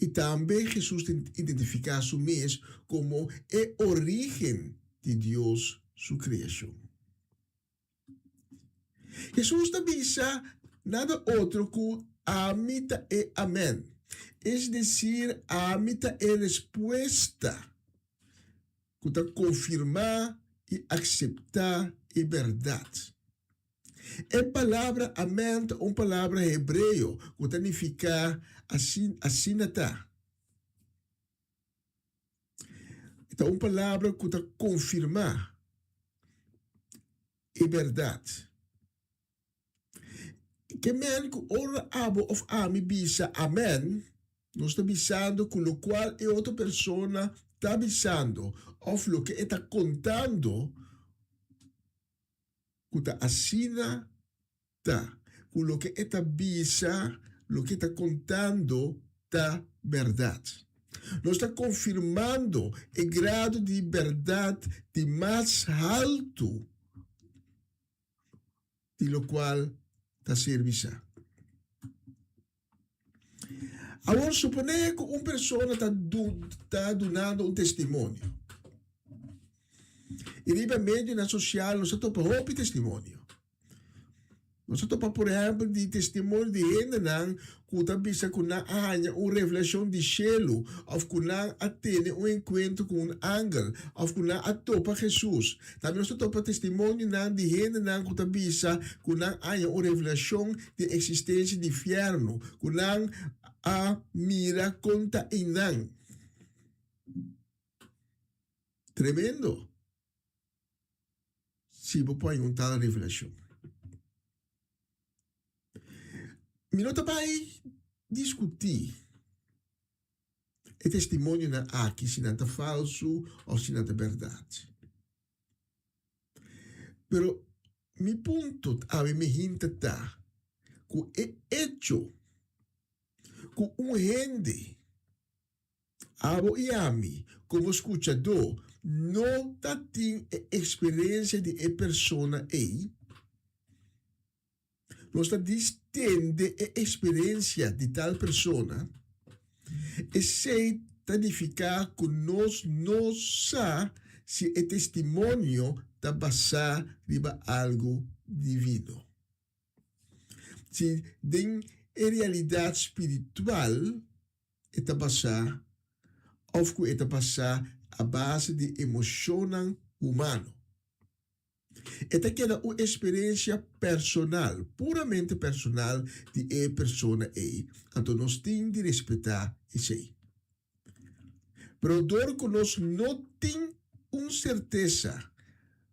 I tambe Hesus ta identifiká su mes komo e orígen di Dios su kreashon. Hesus ta bisa nada otro ku Ami ta e Amèn, es desir ami ta e respuesta ku ta konfirmá i akseptá e bèrdat. E palabra amèn ta un palabra hebreo ku ta nifiká asina ta. E ta un palabra ku ta konfirmá e bèrdat. Ke men ku ora abo òf ami bisa amèn, nos ta bisando ku lokual e otro persona ta bisando òf loke e ta kontando, ku ta asina ta, ku loke e ta bisa, loke e ta kontando ta bèrdat. Nos ta konfirmando e grado di bèrdat di mas haltu di lokual ta ser bisá. Awor suponé ku un persona ta ta dunando un testimonio. I riba medionan sosial nos ta topa hopi testimonio. Nos a topa por ehèmpel di testimonio di hendenan ku ta bisa ku nan a haña un revelashon di shelu òf ku nan a tene un enkuentro ku un angel òf ku nan a topa Hesus. Tambe nos ta topa testimonionan di hendenan ku ta bisa ku nan a haña un revelashon di eksistensia di fièrnu, ku nan a mira kon ta einan. Tremendo! Si bo por haña un tal revelashon. Mi no ta bai diskutí e testimonionan aki si nan ta falsu òf si nan ta bèrdat. Pero mi punto awe mi hinta ta ku e echo ku un hende Abo i ami, komo skuchadó, no ta tin e eksperensia di e persona ei. Nos ta distende e eksperensia di tal persona. Esei ta nifiká ku nos no sa si e testimonio ta basá riba algu divino. Si den e realidat spiritual e ta basá òf ku e ta basá a base di emoshonnan humano. E ta keda un eksperensia personal, puramente personal di e persona ei, anto nos tin di respetá esei. Pero dor ku nos no tin un sertesa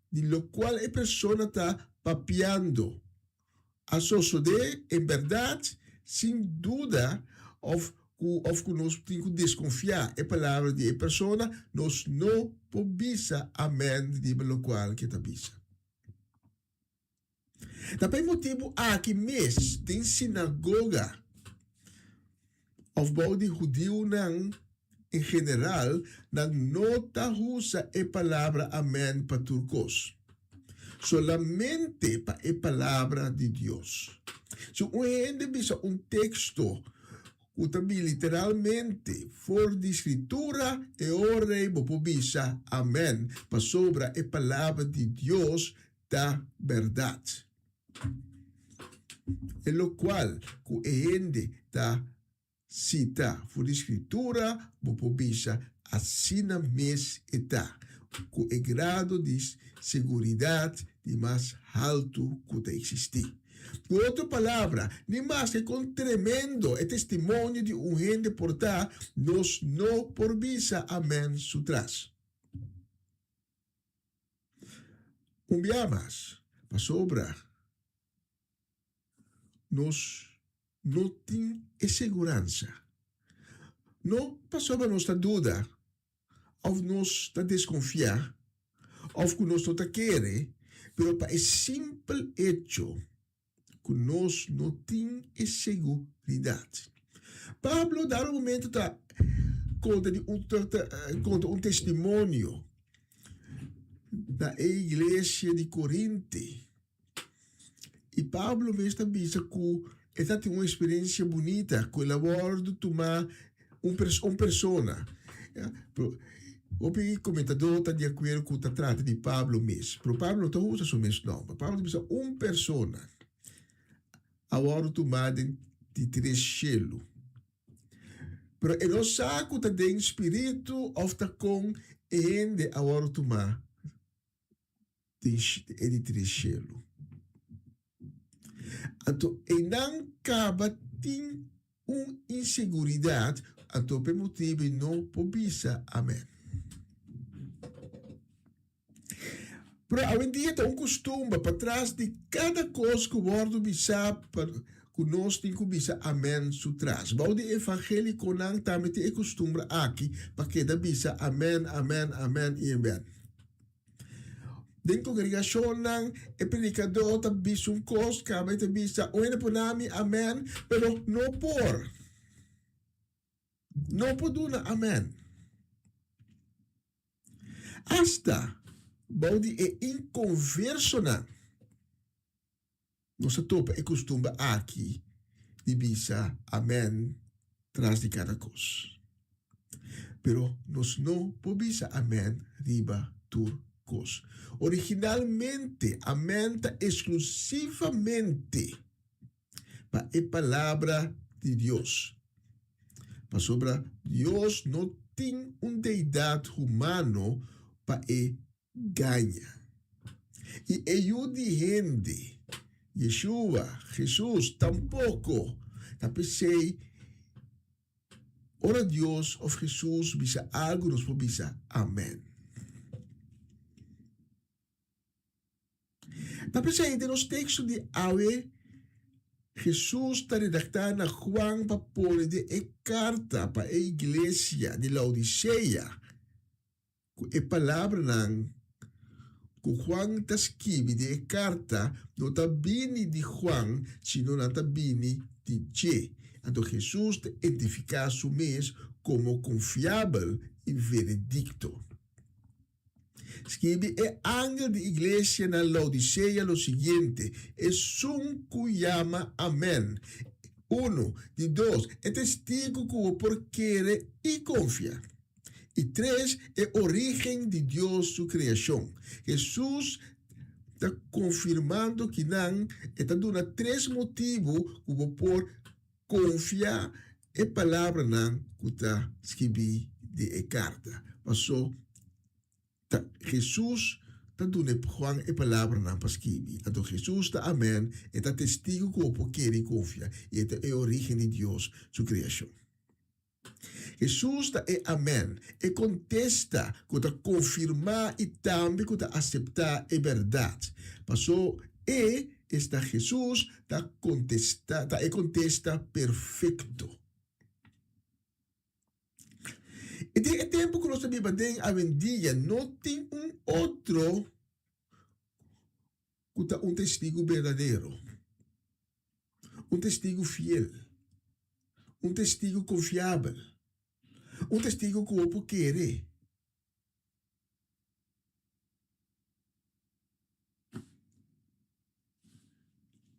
di lokual e persona ta papiando a sosodé en bèrdat, sin duda òf ku òf ku nos tin ku deskonfiá e palabra di e persona, nos no por bisa amèn riba lokual ku e ta bisa. Ta pa e motibu aki mes den sinagoga òf bou di hudiunan en general nan no ta usa e palabra amèn pa tur kos, solamente pa e palabra di Dios. Si un hende bisa un teksto ku ta bin literalmente for di Skritura, e ora ei bo por bisa amèn, pasobra e palabra di Dios ta bèrdat. E lokual ku e hende ta sita for di Skritura, bo por bisa asina mes e ta, ku e grado di seguridat di mas haltu ku ta eksistí. Ku otro palabra, ni maske kon tremendo e testimonio di un hende por ta, nos no por bisa amèn su tras. Un bia mas, pasobra nos no tin e seguransa. No pasobra nos ta duda òf nos ta deskonfiá òf ku nos no ta kere, pero pa e simpel echo ku nos no tin e seguridat. Pablo dado momento ta konta di un ta konta un testimonio na e iglesia di Korinte. I Pablo mes ta bisa ku e ta tin un eksperensia bunita ku el a wòrdu tumá un un persona. Pero hopi komentadó ta di akuerdo ku ta trata di Pablo mes, pero Pablo no ta usa su mes nòmber. Pablo ta bisa un persona a wòrdu tumá den di tres shelu. Pero e no sa ku ta den spiritu òf ta kon e hende a wòrdu tumá den e di tres shelu. Anto einan kaba tin un inseguridat, anto p'e motibu ei no por bisa amen. Pero awendia ta un kustumber pa tras di kada kos ku wòrdu bisá pa ku nos tin ku bisa amen su tras. Bou di evangelikonan tambe tin e kustumber aki pa keda bisa amen, amen, amen i amen. Den kongregashonnan e predikadó ta bisa un kos, kaba e ta bisa, Un hende por nami amèn, pero no por. No por duna amèn. Asta bou di e inkonversonan nos ta topa e kustumber aki di bisa amèn tras di kada kos. Pero nos no por bisa amèn riba tur. kos. Originalmente, amèn ta eksklusivamente pa e Palabra di Dios. Pasobra Dios no tin un deidat humano pa e gaña. I e Yu di hende, Yeshua, Hesus, tampoko. Ta p'esei, ora Dios òf Hesus bisa algu nos por bisa amèn. Ta p'esei den nos teksto di awe, Hesus ta redaktá na Juan pa pone den e karta pa e iglesia di Laodisea ku e palabranan ku Juan ta skibi den e karta no ta bini di Juan, sino nan ta bini di dje. Anto Hesus ta identifiká su mes komo konfiabel i veredikto. Skibi e angel di iglesia na Laodisea lo siguiente, Esun ku yama Amen, unu, di dos, e testigu ku bo por kere i konfia, i tres, e orígen di Dios su kreashon. Hesus ta konfirmando kinan, e ta duna tres motibu ku bo por konfia e palabranan ku ta skibí den e karta. Pasó ta Hesus ta duna Juan e palabranan pa skibi. Anto Hesus ta Amèn, e ta testigu ku bo por kere i konfia, i e ta e orígen di Dios su kreashon. Hesus ta e Amèn, e kontesta ku ta konfirmá i tambe ku ta aseptá e bèrdat. Pasó e, esta Hesus, ta kontestá, ta e kontesta perfekto. I den e tempu ku nos ta biba den awendia no tin un otro ku ta un testigu berdadero, un testigu fiel, un testigu konfiabel, un testigu ku bo por kere.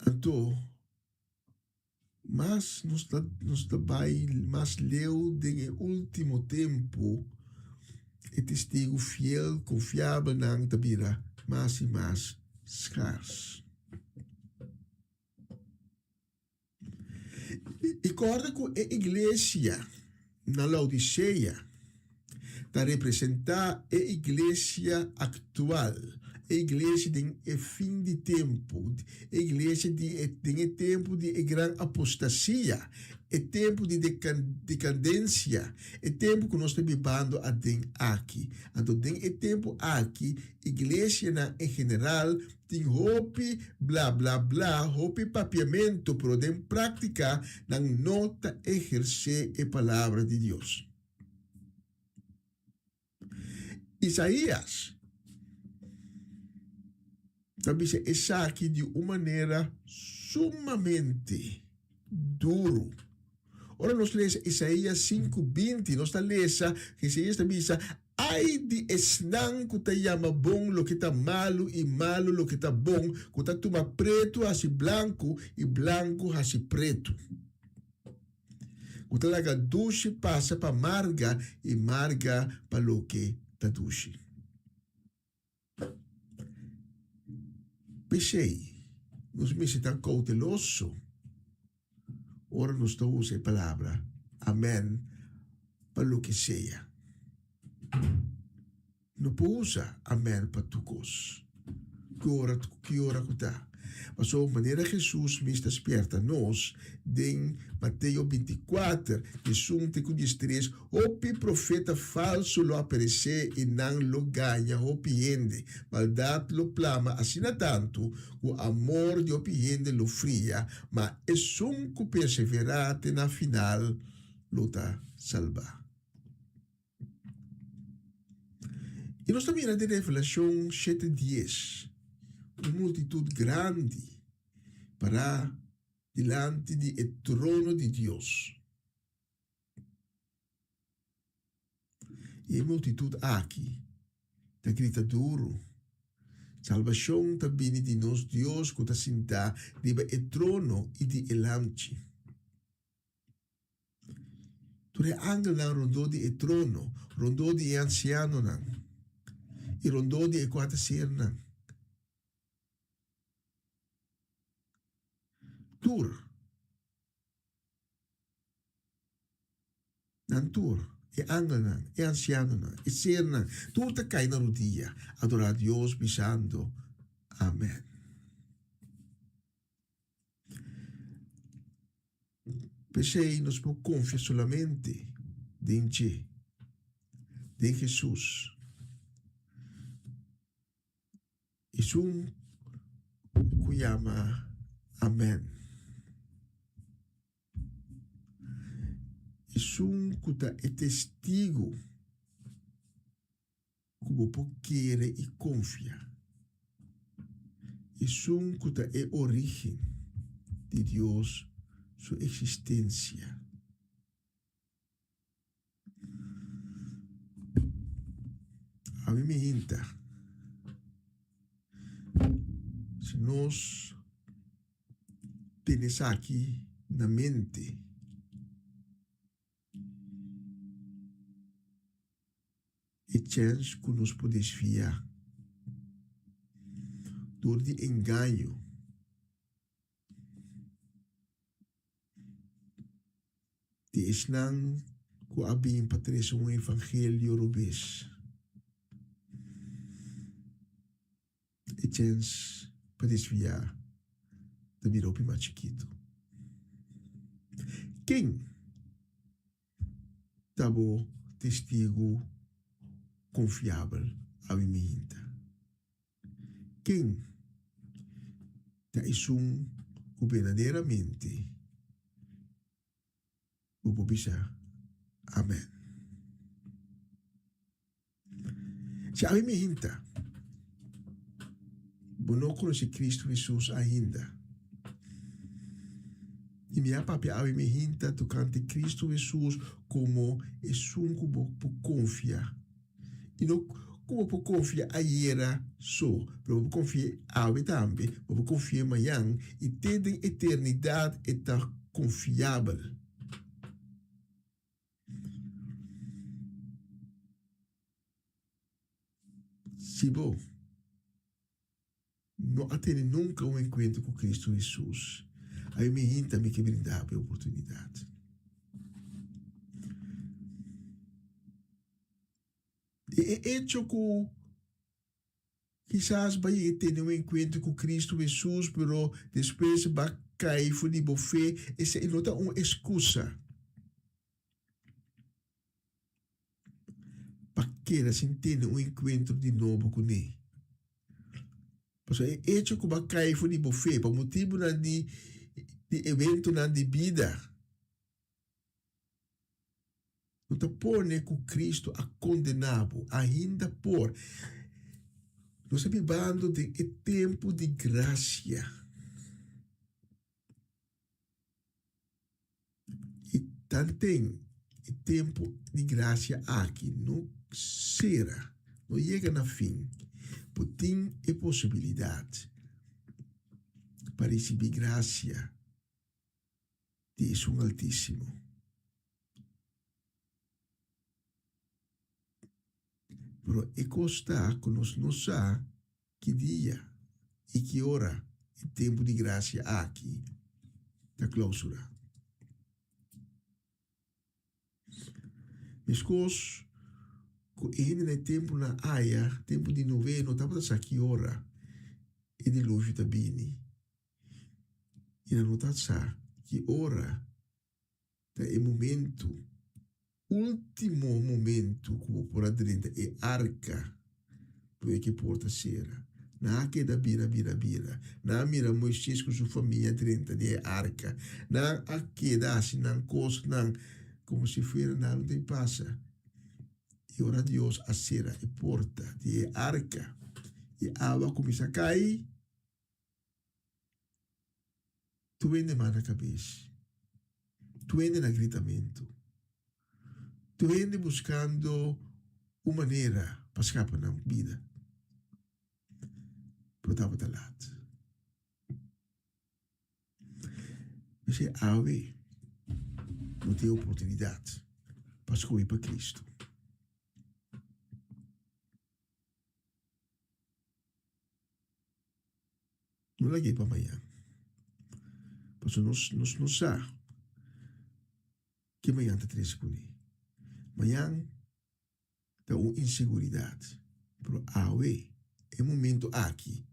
Anto, mas nos ta nos ta bai mas leu den e último tempu, e testigu fiel, konfiabelnan ta bira mas i mas skars. I kòrda ku e iglesia na Laodisea ta representá e iglesia aktual, e iglesia den e fin di tempu, e iglesia di e den e tempu di e gran apostasia, e tempu di dekandensia, e tempu ku nos ta bibando aden aki. Anto den e tempu aki iglesianan en general Tin hopi bla bla bla, hopi papiamentu, pero den práktika nan no ta ehersé e Palabra di Dios. Isaías ta bisa esaki di un manera sumamente duru. Ora nos lesa Isaías 5:20, nos ta lesa, Isaías ta bisa, Ai di esnan ku ta yama bon loke ta malu i malu loke ta bon, ku ta tuma pretu hasi blanku i blanku hasi pretu, ku ta laga dushi pasa pa marga i marga pa loke ta dushi. P'esei, nos mester ta kouteloso ora nos ta usa e palabra amèn pa loke sea. No por usa amèn pa tur kos, ki ora ki ora ku ta. Pasobra manera Hesus mes ta spièrta nos den Mateo binti kuater, diesun te ku diestres, Hopi profeta falsu lo aparesé i nan lo gaña hopi hende. Maldat lo plama asina tantu ku amor di hopi hende lo fria, ma esun ku perseverá te na final lo ta salbá. I nos ta mira den Revelashon 7:10 un multitut grandi pará dilanti di e trono di Dios. I e multitut aki ta grita duru, Salbashon ta bini di nos Dios ku ta sintá riba e trono i di e Lamchi. Tur e angelnan rondó di e trono, rondó di e ansianonan. I rondó di e kuater sernan. Tur. Nan tur, e angelnan, e ansianonan, e sernan, tur ta kai na rudia, adorá Dios, bisando, Amen. P'esei nos por konfia solamente den dje, den Hesus. Esun ku yama Amèn. Esun ku ta e testigu ku bo por kere i konfia. Esun ku ta e orígen di Dios su eksistensia. Ami mi hinta, si nos tene esaki na mente, E chèns ku nos por desviá dor di engaño di esnan ku a bin pa trese un evangelio robes. E chèns pa desviá ta bira hopi mas chikitu. Ken ta bo testigu konfiabel awe miinta? Ken ta esun ku berdaderamente bo por bisa amèn? Si awe miinta bo no konosé Kristu Hesus ainda, i mi a papia awe miinta tokante Kristu Hesus komo esun ku bo por konfia, i no ku bo por konfia ayera so, pero bo por konfia awe tambe, bo por konfia mañan, i te den eternidat e ta konfiabel. Si bo no a tene nunka un enkuentro ku Kristu Hesus, ami mi hinta mi ke brinda bo e oportunidat. I e echo ku Kisas bo a yega tene un enkuentro ku Kristu Hesus, pero despues bo a kai for di bo fe. Esei no ta un eskusa pa keda sin tene un enkuentro di nobo kuné. Pasobra e echo ku bo a kai for di bo fe pa motibunan di eventonan di bida, No ta pone ku Kristu a kondená bo ainda por. Nos ta bibando den e tempu di grasia. I tanten e tempu di grasia aki no sera, no yega na fin, bo tin e posibilidat pa risibí grasia di Esun Altísimo. Pero e kos ta ku nos no sa ki dia i ki ora e tempu di grasia aki ta klousurá. Meskos ku e hende na e tempunan aya, tempu di Noé, no tabata sa ki ora e diluvio ta bini. I nan no ta sa ki ora ta e momento, ultimo momento ku bo por a drenta e arka promé ku e porta sera. Nan a keda bira, bira, bira. Nan a mira Moisés ku su famia drenta den e arka. Nan a keda hasi nan kosnan komo si fuera nada no ta pasa. I ora Dios a sera e porta di e arka i awa a kuminsá kai, Tur hende manda kabes. Tur hende na gritamentu. Tur hende buskando un manera pa skapa nan bida. Pero tabata lat. P'esei awe bo tin e oportunidat pa skohe pa Kristu. No lag'é pa mañan. Pasobra nos nos no sa ke mañan ta trese kuné. Mañan ta un inseguridat, pero awe, e momento aki,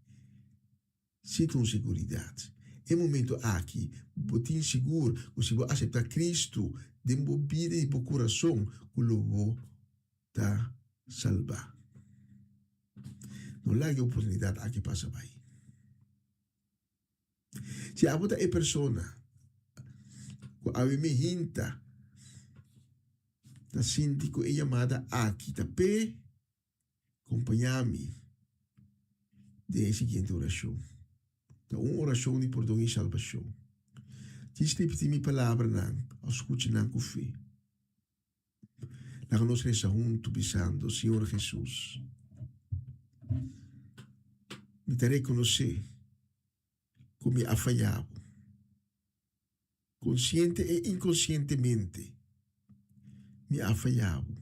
si ta un seguridat. E momento aki bo tin sigur ku si bo aseptá Kristu den bo bida i bo kurason ku lo bo ta salbá. No laga e oportunidat aki pasa bai. Si abo ta e persona ku awe mi hinta ta sinti ku e yamada aki ta p'e, kompañá mi den e siguiente orashon. Ta un orashon di pordon i salbashon. Djis ripití mi palabranan òf skucha nan ku fe. Laga nos resa huntu bisando, Señor Hesus, mi ta rekonosé ku mi a faya bo, konsiente e inkonsientemente mi a faya bo.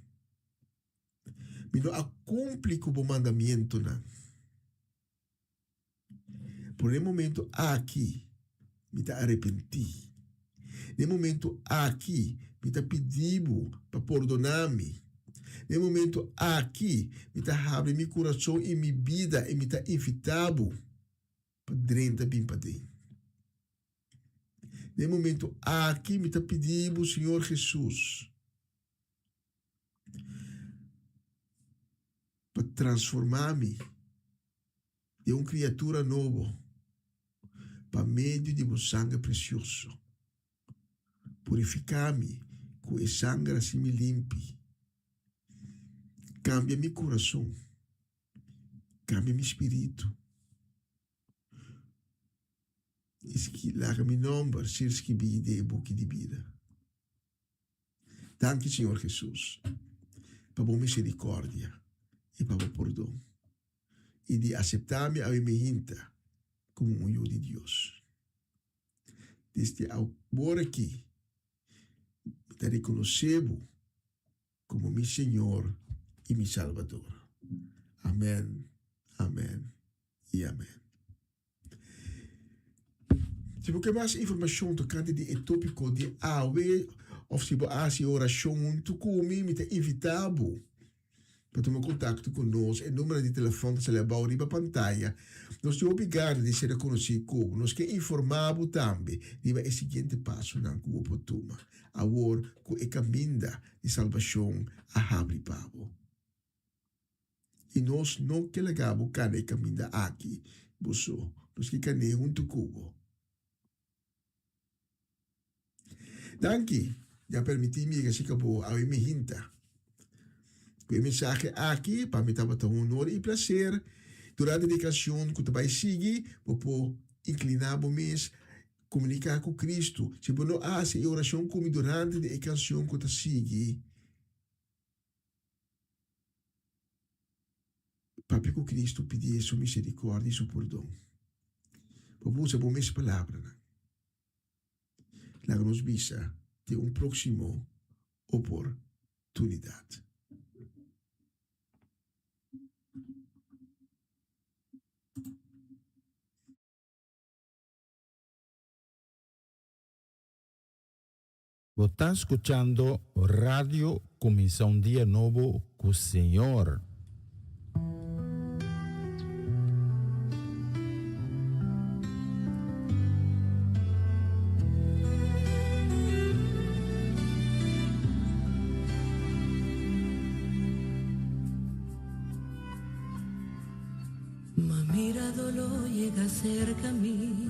Mi no a kumpli ku bo mandamientonan. Por e momento aki mi ta arepentí. Na e momento aki mi ta pidi bo pa pordoná mi. Na e momento aki mi ta habri mi kurason i mi bida i mi ta invitá bo pa drenta bin paden. Na e momento aki mi ta pidi bo, Señor Hesus, pa transformá mi den un kriatura nobo pa medio di bo sanger presioso. Purifiká mi ku e sanger hasi mi limpi. Kambia mi kurason, kambia mi spiritu. I laga mi nòmber ser skibí den e buki di bida. Danki Señor Jesus pa bo misericordia y pa bo pordon y di acepta mi awe mi hinta como un yu di Dios. Desde awor aki mi ta reconoce bo como mi Señor y mi Salvador. Amen, amen y amen. Si bo ke mas informashon tokante di e tópiko di awe òf si bo a hasi e orashon huntu ku mi, mi ta invitá bo pa tuma kontakto ku nos. E númeronan di telefòn ta sali abou riba pantaya. Nos tin hopi gana di ser konosí ku bo. Nos ke informá bo tambe riba e siguiente pasonan ku bo por tuma awor ku e kaminda di salbashon a habri pa bo. I nos no ke laga bo kana e kaminda aki bo so. Nos ke kan'é huntu ku bo. Danki di a permití mi yega sika bo awe mi hinta. Ku e mensahe aki pa mi tabata un honor i plaser. Durante di e kanshon ku ta bai sigui, bo por inkliná bo mes, komuniká ku Kristu. Si bo no a hasi e orashon ku mi durante di e kanshon ku ta sigui, Papia ku Kristu pidié su miserikòrdia i su pordon. Bo por usa bo mes palabranan. Laga nos bisa den un próksimo oportunidat. Bo ta scuchando Radio Cuminsa un Dia Nobo cu Señor. Ma mira doló yega serka mi,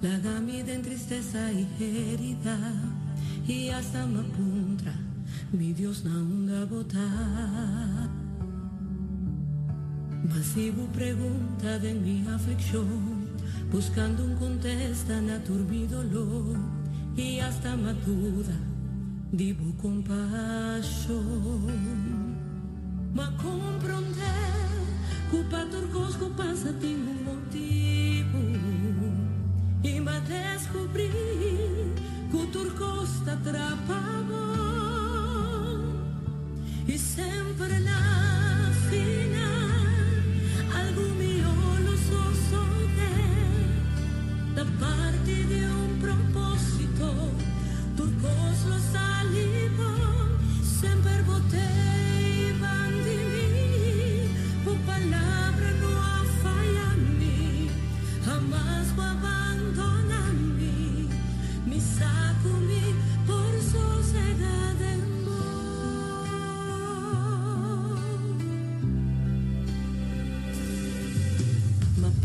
laga mi den tristesa i herida, i asta m'a puntra, Mi Dios na unda bo ta? Ma si bo pregunta den mi aflikshon, buskando un kontesta na tur mi doló, i asta m'a duda di bo kompashon. M'a komprondé ku pa tur kos ku pasa tin un motibu i m'a deskubrí ku tur kos ta trapa bon i semper na final algu mihó lo sosodé.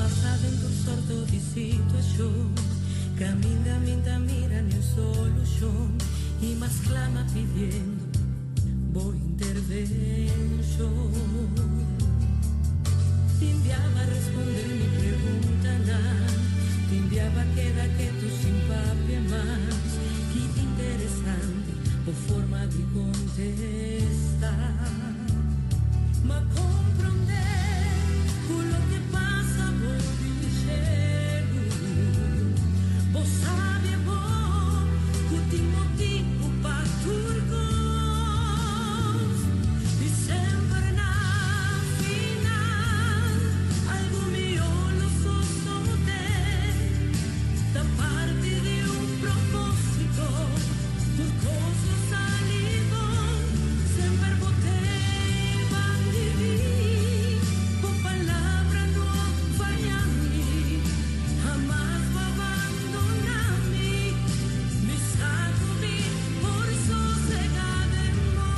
pasa den tur sorto di situashon Kaminda mi n'ta mira niun solushon I m'a sklama pidiendo bo intervenshon Tin bia b'a responde mi preguntanan Tin bia b'a keda ketu sin papia mas Ki interesante bo forma di kontesta M'a komprondé ku loke pasa bo di shelu Bo sabi e bon ku tin motibu pa tur kos I semper na final algu mihó lo sosodé Ta parti di un propósito Tur kos lo sali bon Semper bo t'ei ban di mi Bo palabra no a faya mi Hamas bo a bandona mi Mi sa ku mi por sosega den bo.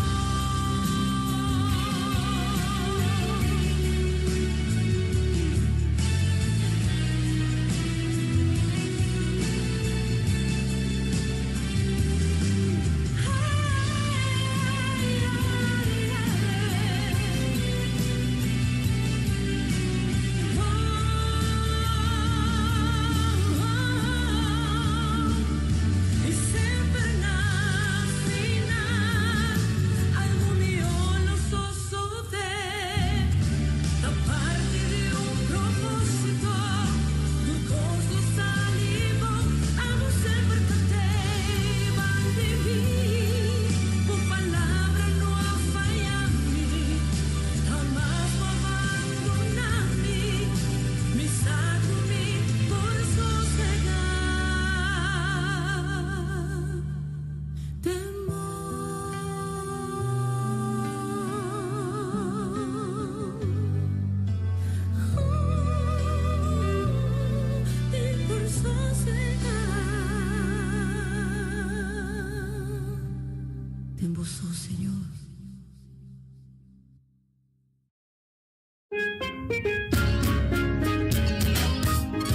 I semper na final algu mihó lo sosodé. Ta parti di un propósito, tur kos lo sali bon. Abo semper ta tei ban di mi, bo palabra no a faya mi. Hamas bo a bandona mi, mi sa ku mi por sosegá den bo. Mi por sosegá den bo so, Señor.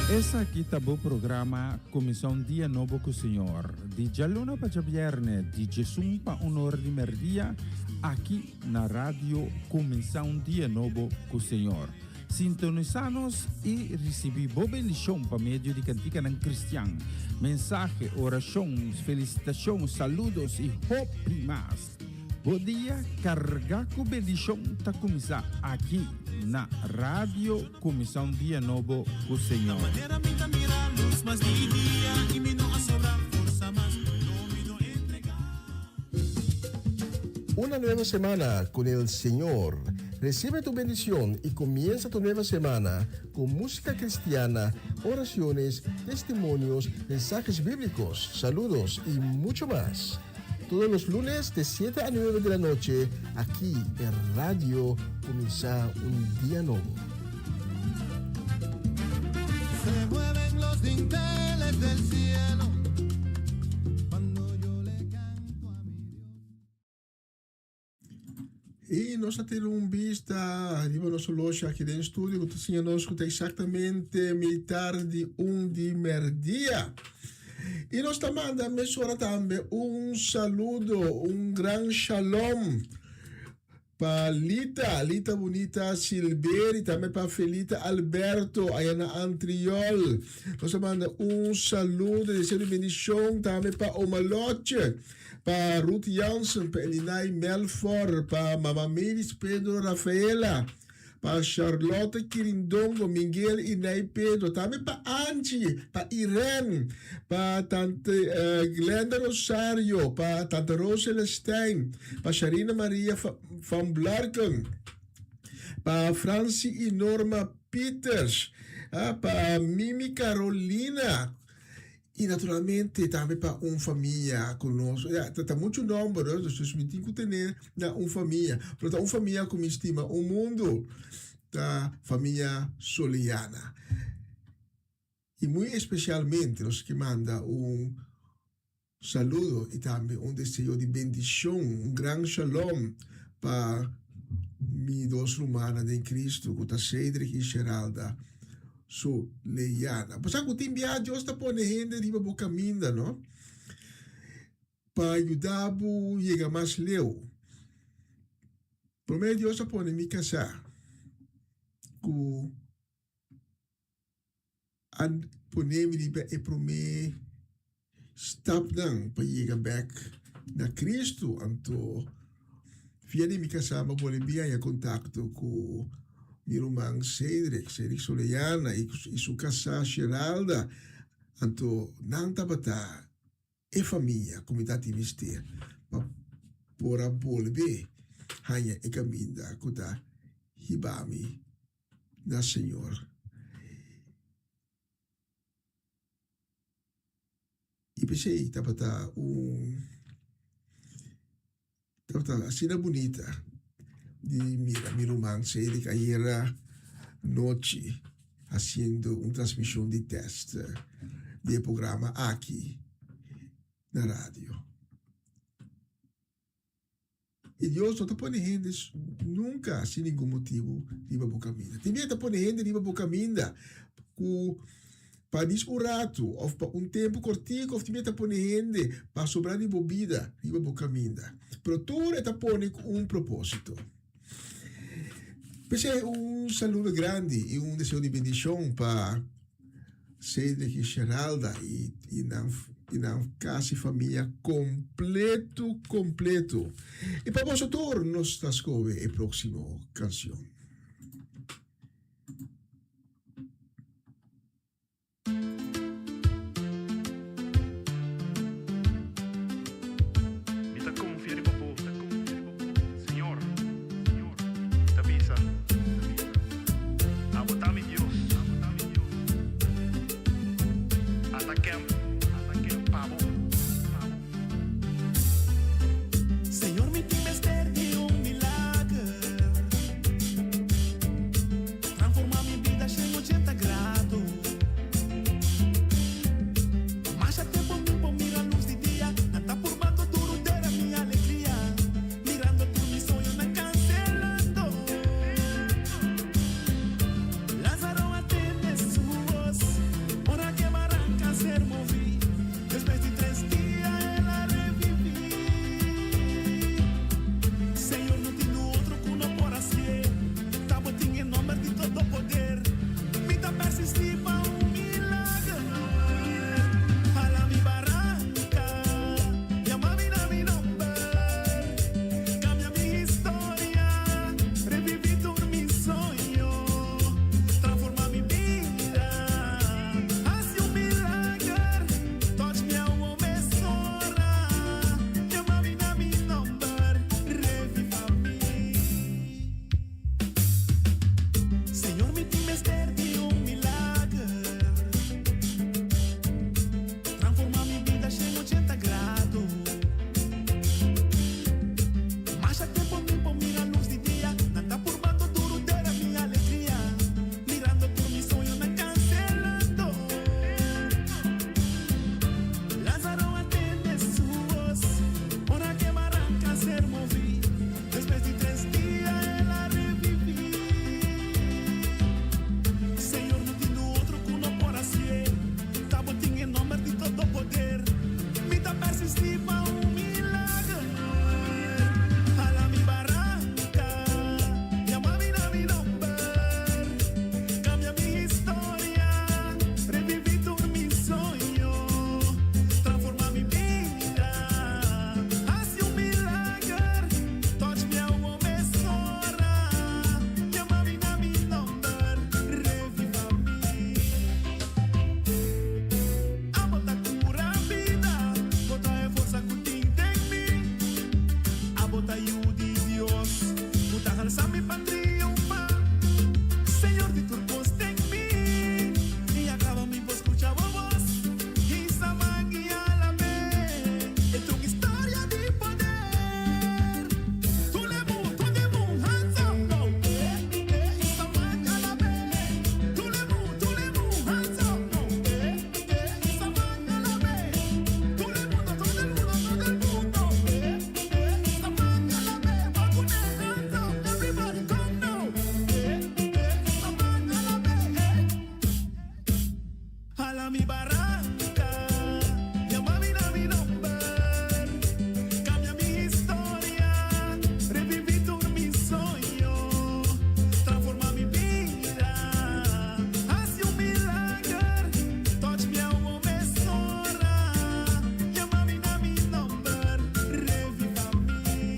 Esaki ta bo programa Kuminsá un Dia Nobo ku Señor, di djaluna pa djabièrnè di djesun pa un or di mèrdia, aki na Radio Kuminsá un Dia Nobo ku Señor. Sintonisá nos i risibí bo bendishon pa medio di kantikanan kristian, mensahe, orashon, felisitashon, saludos i hopi mas. Bo dia carga cu bendicion ta cuminsa aki na Radio Cuminsa un Dia Nobo cu Señor. Una nueva semana con el Señor. Recibe tu bendición y comienza tu nueva semana con música cristiana, oraciones, testimonios, mensajes bíblicos, saludos y mucho más. Todos los lunes de 7 a 9 de la noche, aquí en Radio Comienza un Día Nuevo. Se mueven los dinteles del cielo cuando yo le canto a mi Dios. I nos a tira un bista riba nos horloge aki den studio ku ta siña nos ku ta eksaktamente mitar di un di merdia. I nos ta manda mesora tambe un saludo, un gran shalom pa Lita, Lita Bunita Silberi, tambe pa Felita Alberto aya na Antriol. Nos ta manda un saludo, deseo di bendishon tambe pa Oma Lotje. Pa Ruth Jansen, pa Elinay Melfor, pa Mama Mavis Pedro Rafaela, pa Charlotte Kirindongo, Miguel y Nay Pedro, tambe pa Angie, pa Irene, pa Tante Glenda Rosario, pa Tante Rose Celestijn, pa Sharina Maria van Blarken, pa Francie y Norma Pieters, pa Mimi Carolina. I naturalmente tambe pa un famia ku nos, ya, ta ta muchu nòmber, no? Dus mi tin ku tene na un famia, pero ta un famia ku mi stima un mundu, ta famia Soliana. I muy espesialmente nos ke manda un saludo i tambe un deseo di bendishon, un gran shalom pa mi dos rumannan den Cristo ku ta Cedric i Sheralda. Soleyana. Bo sa ku tin biaha Dios ta pone hende riba bo kaminda, no? Pa yuda bo yega mas leu. Promé Dios a pone mi kasá ku a pone mi riba e promé stapnan pa yega bèk na Kristu. Anto via di mi kasá mi a bolbe bin haña kontakto ku mi ruman Cedric, Cedric Soleyana i su kasá Sheralda. Anto nan tabata e famia ku mi ta tin mester pa por a bolbe haña e kaminda ku ta hiba mi na Señor. I p'esei tabata un tabata asina bunita di mira mi ruman Cedric ayera nochi hasiendo un transmishon di tèst di e programa aki na radio. I Dios no ta pone hende nunka sin ningun motibu riba bo kaminda. Tin bia e ta pone hende riba bo kaminda ku pa dis un ratu òf pa un tempu kortiku òf tin bia e ta pone hende pa sobra di bo bida riba bo kaminda. Pero tur e ta pone ku un propósito. P'esei un saludo grandi i un deseo di bendishon pa Cedric i Sheralda i i nan i nan kas i famia kompletu kompletu. I pa boso tur nos ta skohe e próksimo kanshon. Mi ta konfia riba bo, Señor. Mi ta bisa, Abo ta mi Dios. Ata kèmp pa bo. Señor mi tin mester di un milager. Transforma mi bida shen ochenta grado. Masha tempo mi por mira luz di dia. Nan ta purbando duro dera mi alegria. Mirando tur mi soñonan cancelando. Lazaro a tende su voz. Ora ke baranca ser movi. Hala mi baranka, yama mi na mi nòmber. Kambia mi historia, reviví tur mi soño. Transformá mi bida, hasi un milager. Touch mi awor mesora, yama mi na mi nòmber. Revivá mi,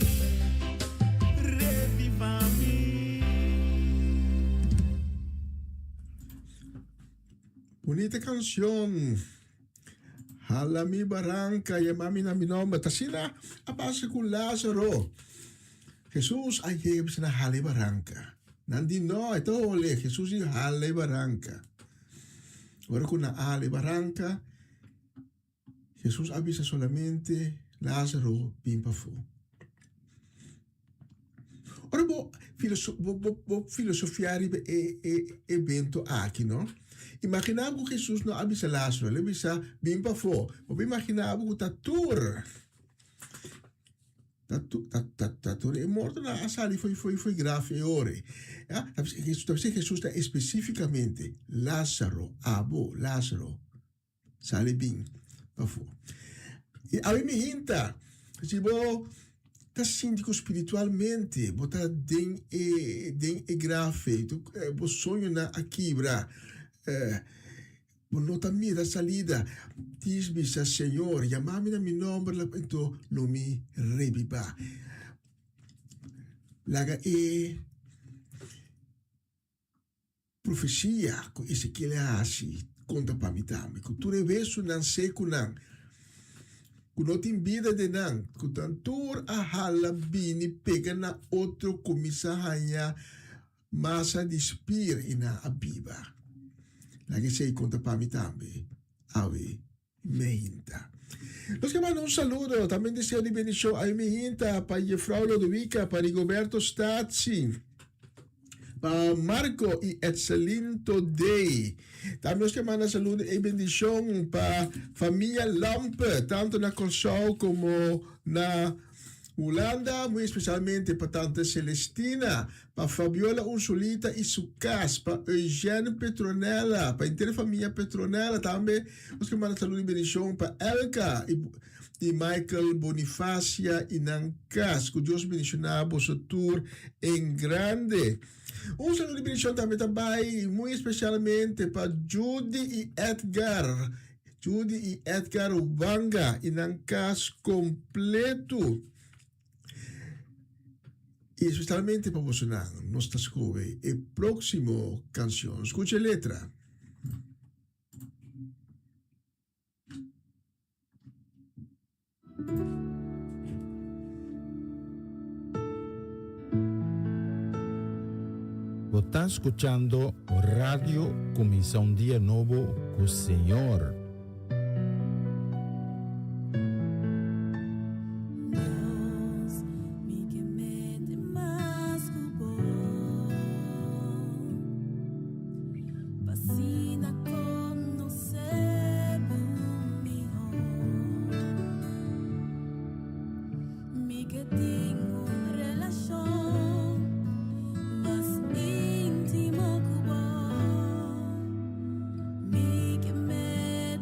revivá mi. Bunita kanshon. Hala mi baranka, yama mi na mi nòmber. Ta asina a pasa ku Lázaro. Hesus a yega bisa nan hala e baranka. Nan di no, e ta hole. Hesus di hala e baranka. Ora ku nan a hala e baranka, Hesus a bisa solamente Lázaro bin pafó. Ora bo bo bo bo filosofia riba e e evento aki no, imagina bo ku Hesus no a bisa Lázaro, el a bisa bin pafó. Bo por imagina bo ku ta tur ta ta ta ta tur e mortonan a sali fo'i fo'i fo'i graf e ora ei. Ya, ta bisa Hesus ta espesifikamente Lázaro, abo Lázaro. Sali bin pafó. I awe mi hinta, si bo ta sinti ku spiritualmente bo ta den e den e graf ei, bo soñonan a kibra, bo no ta mira salida, dis bisa, Señor, yama mi na mi nòmber, anto lo mi rebibá. Laga e. Profesia ku Ezekiel a hasi konta pa mi tambe, ku tur e wesunan sekunan ku no tin bida den nan, ku nan tur a hala bini pega na otro kuminsá haña masa di spir i nan a biba. Laga esei konta pa mi tambe awe meinta. Nos ke manda un saludo, tambe deseo di bendishon awe meinta pa Jefrouw Lodowica, pa Rigoberto Statie, pa Marco i Etselinto Day. Tambe nos ke manda saludo i bendishon pa famia Lampe, tanto na Kòrsou komo na Hulanda, muy especialmente pa tante Celestina, pa Fabiola Ursulita y su cas, pa Eugène Petronella, pa henter famia Petronella, tambe nos ke manda saludo y bendicion pa Elka y y Michael Bonifacia y nan cas. Cu Dios bendiciona boso tur en grande. Un saludo y bendicion tambe ta bay muy especialmente pa Judy y Edgar. Judy y Edgar Wanga y nan cas completo. Y especialmente pa bosonan, nos ta scoge e proximo cancion. Scucha e letra. Bo ta scuchando Radio Cuminsa un Dia Nobo cu Señor. Dios, mi ke mete mas ku bo, pa asina konosé bo mihó. Mi ke tin un relashon mas íntimo ku bo. Mi ke mete.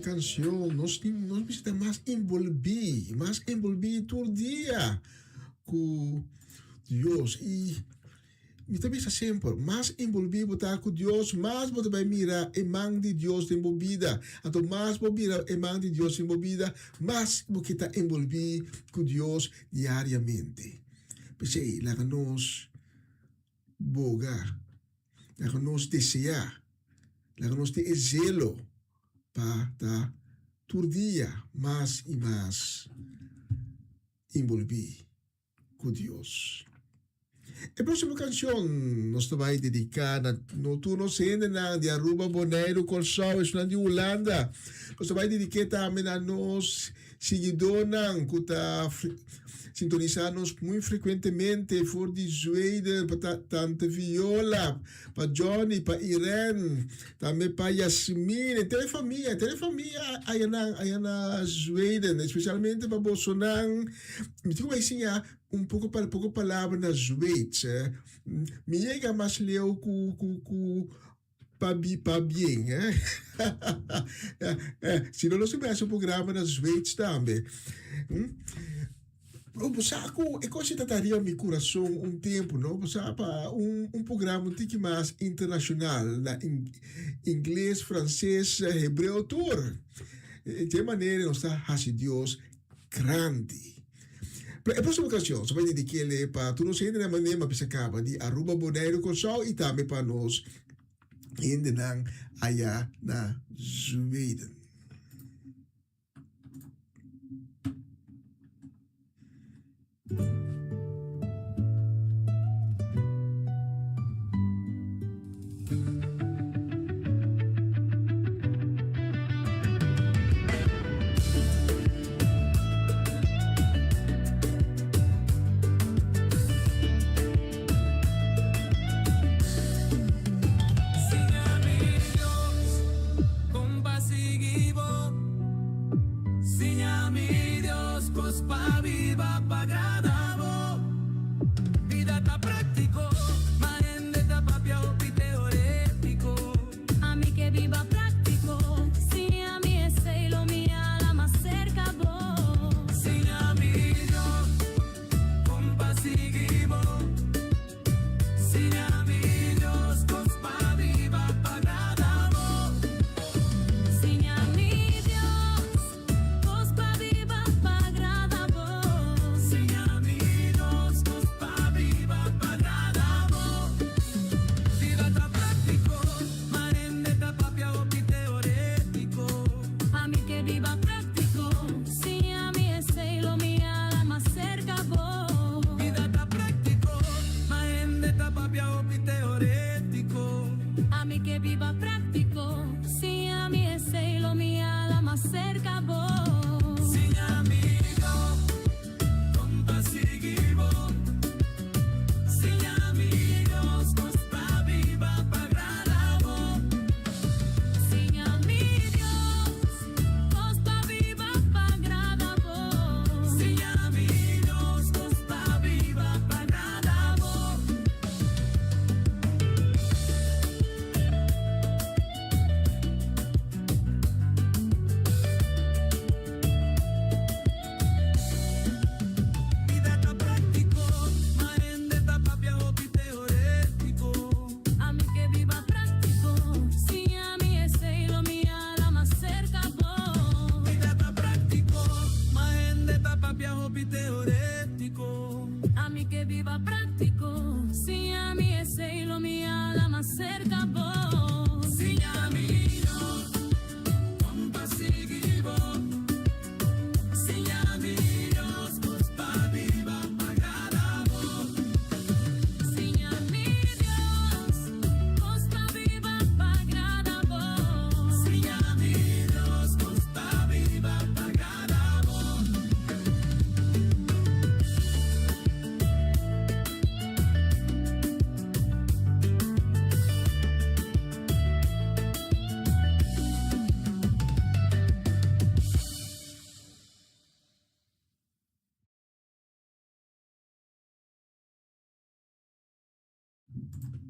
kanshon, nos tin nos mester ta mas enbolbí, mas enbolbí tur dia ku Dios. I mi ta bisa semper, mas enbolbí bo ta ku Dios, mas bo ta bai mira e man di Dios den bo bida. Anto mas bo mira e man di Dios den bo bida, mas bo ke ta enbolbí ku Dios diariamente. P'esei laga nos boga, laga nos deseá, laga nos tin e zelo pa ta tur dia mas i mas enbolbí ku Dios. E próksimo kanshon nos ta bai dediká na no tur nos hendenan di Aruba, Boneiru, Kòrsou, esunnan di Hulanda. Nos ta bai dedik'é tambe na nos siguidónan ku ta sintonisá nos muy frekuentemente for di Zweden, pa Tante Viola, pa Johnny, pa Irene, tambe pa Yasmine, henter e famia, henter e famia ayanan, aya na Zweden, espesialmente pa bosonan. Mi tin ku bai siña un poko pa poko palabra na Zweeds. Mi yega mas leu ku ku ku pa bi pa bien eh. Si no nos tin hasi un programa na Zweeds tambe. Bo sa ku e kos ta ta riba mi kurason un tempu no. Bo sa pa un un programa un tiki mas internashonal na ingles, franses, hebreo tur. Dje manera nos ta hasi Dios grandi. Pero e próximo canción sa bai dediquele pa tur nos hendenan manera mi a bisa caba di Aruba, Boneiru, Kòrsou i tambe pa nos hendenan aya na Zweden.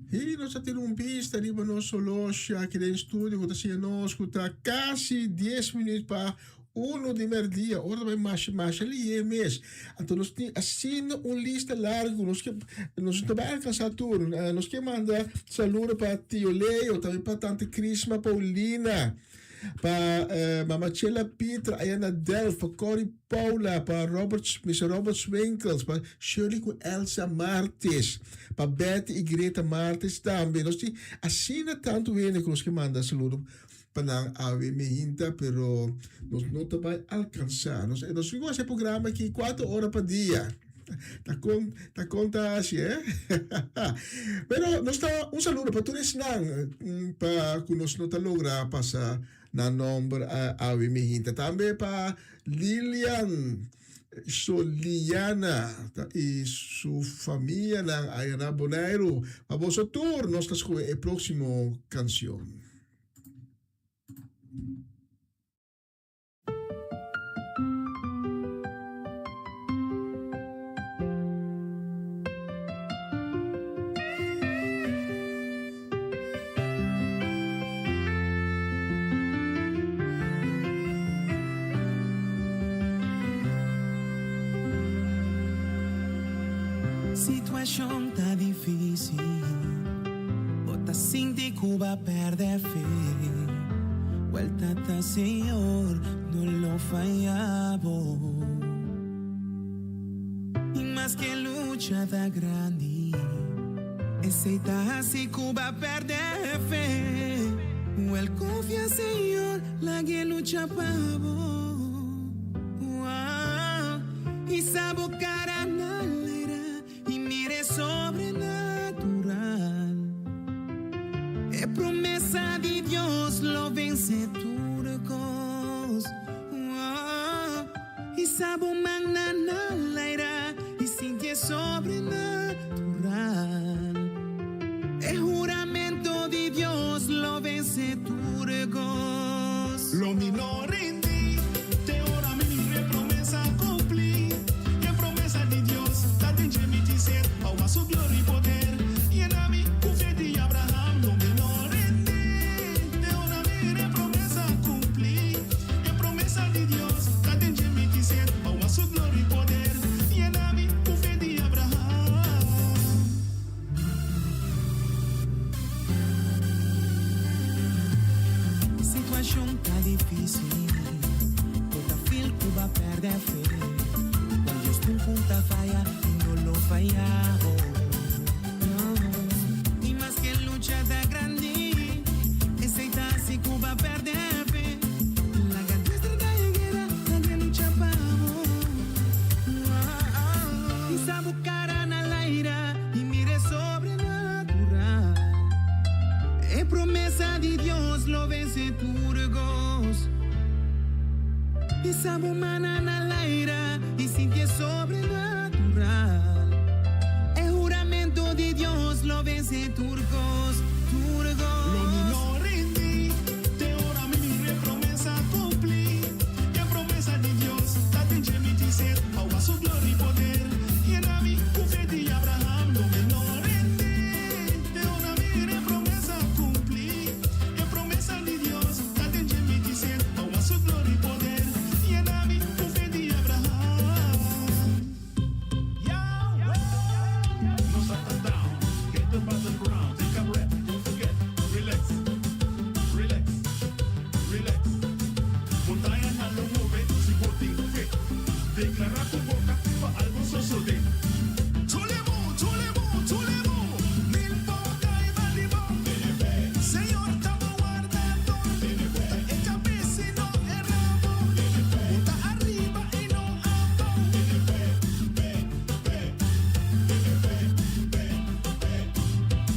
I nos a tira un bista riba nos holoshi aki den studio ku ta siña nos ku ta kasi dies minüt pa uno di mèrdia. Ora ta bai masha masha lié mes. Anto nos tin asina un lista largu nos ke nos no ta bai alkansá tur. Nos ke manda saludo pa Tio Leo, tambe pa Tante Crisma Paulina. Pa Mama Chela Pieter aya na Delft, pa Corrie Paula, pa Robert, Mister Robert Swinkels, pa Shirley ku Elsa Martis, pa Betty i Greta Martis tambe. Nos tin asina tantu hende ku nos ke manda saludo pa nan awe meinta, pero nos no ta bai alkansa. Nos, nos tin ku hasi e programa aki kuater ora pa dia. Ta kon, ta kon ta hasi, eh? Pero nos ta un saludo pa tur esnan pa ku nos no ta logra pasa nan nomber awe mi hinta. Tambe pa Lilian Soliana i su famianan aya na Boneiru. Pa boso tur nos ta skohe e próksimo kansion. Situacion ta dificil, bo ta sinti cu bo a perde fe. Wel Tata Señor no lo faya bo. Y maske lucha ta grandi, esey ta haci cu bo a perde fe. Wel confia Señor, lag'e lucha pa bo. Wow. Hisa bo cara na laira y mira e sobrenatural. E promesa di Dios lo vence tur cos. Oh, hisa bo man na na laira y sinti e sobrenatural. E huramento di Dios lo vence tur cos. Lo mi no rindi te ora mi mira e promesa cumpli. E promesa di Dios ta den dje mi tin ser pa wak su gloria y poder. Yena mi cu fe di Abraham. Lo mi no rindi te ora mi mira e promesa cumpli. E promesa di Dios ta den dje mi tin ser pa wak su gloria y poder. Yena mi cu fe di Abraham. Situacion ta dificil, bo ta feel cu bo a perde fe. Cual Dios nunca ta faya y no lo faya bo. Y maske lucha ta grandi, esey ta haci cu bo a perde fe. Laga Dios trata e guera, laga e lucha pa bo. Hisa bo cara na laira y mira e sobrenatural. E promesa di Dios lo vence tur cos. Hisa bo mana na laira y sinti e sobrenatural. E huramento di Dios lo vence tur cos, tur cos. Lo mi no rindi te ora mi mira e promesa cumpli. E promesa di Dios ta den dje mi tin ser pa wak su gloria y poder. Yena mi cu fe di Abraham. Lo mi no rindi te ora mi mira e promesa cumpli. E promesa di Dios ta den dje mi tin ser pa wak su gloria y poder. Yena mi cu fe di Abraham. Yahweh! No sata down, get the battleground, take a breath, don't forget, relax, relax, relax. Montañanan lo move si bo tin fe. Declara cu boca pa algo sosode. Chulebo, chulebo, chulebo, mil boca y balibo. Señor ta bo wardador. Ta e cabes y no e rabo. Bo ta ariba y no abou.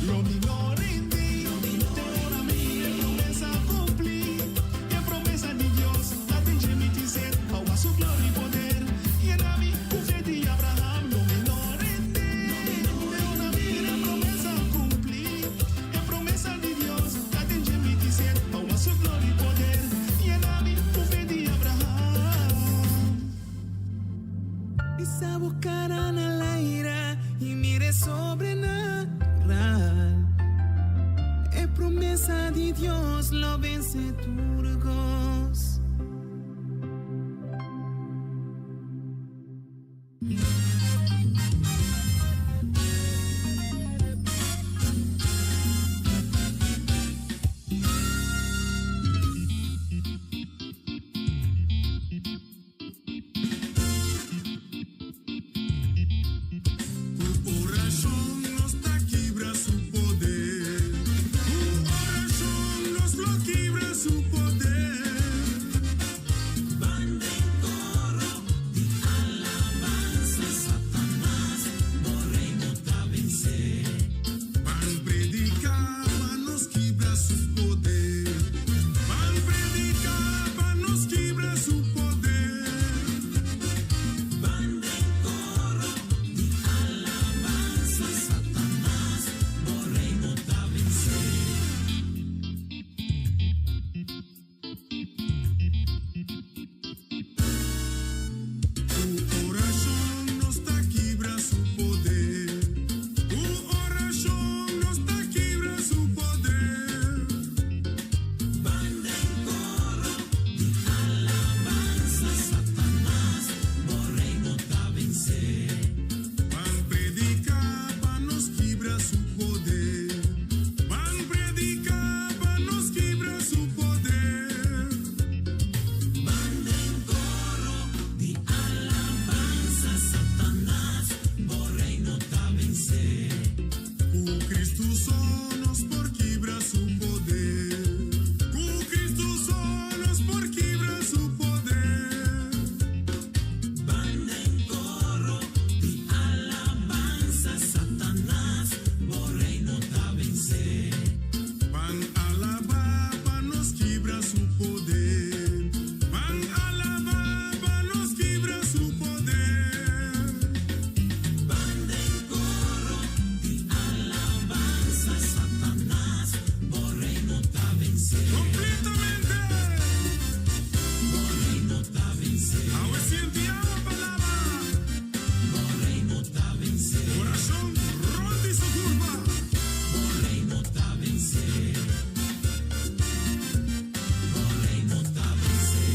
Lo mi no rindi te ora mi mira e promesa cumpli. E promesa di Dios ta den dje mi tin ser pa wak su gloria y poder. Yena mi cu fe di Abraham. Lo mi no rindi te ora mi mira e promesa cumpli. E promesa di Dios ta den dje mi tin ser pa wak su gloria y poder. Yena mi cu fe di Abraham. Hisa bo cara na laira y mira e sobrenatural. Nos lo vense tur kos. Ku orashon nos ta kibra su poder. Ku orashon nos lo kibra su poder. Ban den koro di alabansa, Satanas, bo reino ta vensé. Ban prediká pa nos kibra su poder. Ban prediká pa nos kibra su poder. Ban den koro di alabansa, Satanas, bo reino ta vensé. Ku orashon nos ta kibra su poder. Ku orashon nos ta kibra su poder. Ban den koro di alabansa, Satanas, bo reino ta vensé. Ban prediká pa nos kibra su poder. Ban prediká pa nos kibra su poder. Ban den koro di alabansa, Satanas, bo reino ta vensé. Ku Kristu so nos por kibra su poder. Ku Kristu so nos por kibra su poder. Ban den koro di alabansa, Satanas, bo reino ta vensé. Ban alabá pa nos kibra su poder. Ban alabá pa nos kibra su poder. Ban den koro di alabansa, Satanas, bo reino ta vensé. Kompletamente. Bo reino ta vensé. Awe sinti e palabra. Bo reino ta vensé. Orashon rònt di su kurpa. Bo reino ta vensé. Bo reino ta vensé.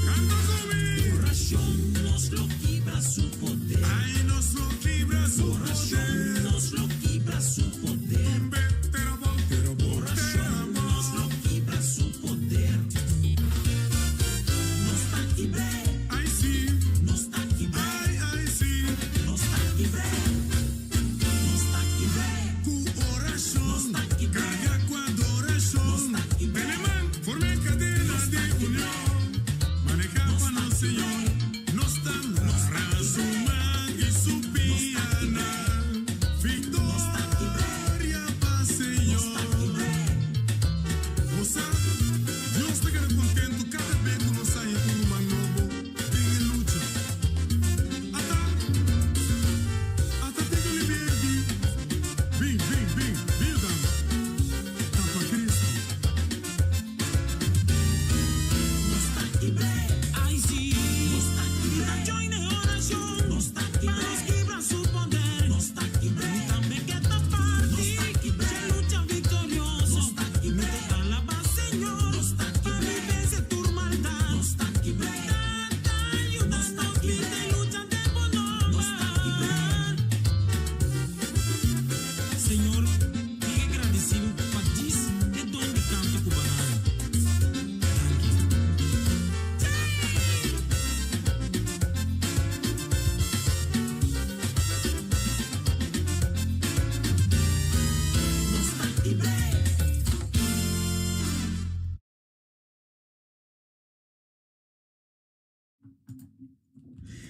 Kanta ku mi. Orashon nos lo kibra su poder. Ai, nos lo kibra su Orashon poder. nos lo kibra su poder. Orashon nos lo kibra su poder. Nos ta kibr'é. Ai, si. Nos ta kibr'é. Ai, ai, si. Nos ta kibr'é. Nos ta kibr'é. Ku orashon. Nos ta kibr'é. Karga ku adorashon. Nos ta kibr'é. Tene man, forma kadena di union. Manehá pa nos Señor. Nos ta mara su man i su pianan. Viktoria pa Señor. Gosa, Dios ta keda kontentu kada bes ku nos haña un ruman nobo den lucha. Ata, ata te liberti. Bin, bin, bin, bin dan. Ta pa Kristu. Nos ta kibr'é. Ai, si. Nos ta kibr'é. Join e orashon. Nos ta kibr'é. Pa nos kibra su poder. Nos ta kibr'é. Tambe ke ta parti. Nos ta kibr'é. Lucha viktorioso. Nos ta kibr'é. Alabá Señor. Nos ta kibr'é. Pa vense tur maldat. Nos ta kibr'é. Tata, yuda nos bida i lucha den bon Nos ta kibr'é. Señor, mi ke gradisí pa dis e don di kanto ku bo a duna. Danki. Nos ta kibr'é.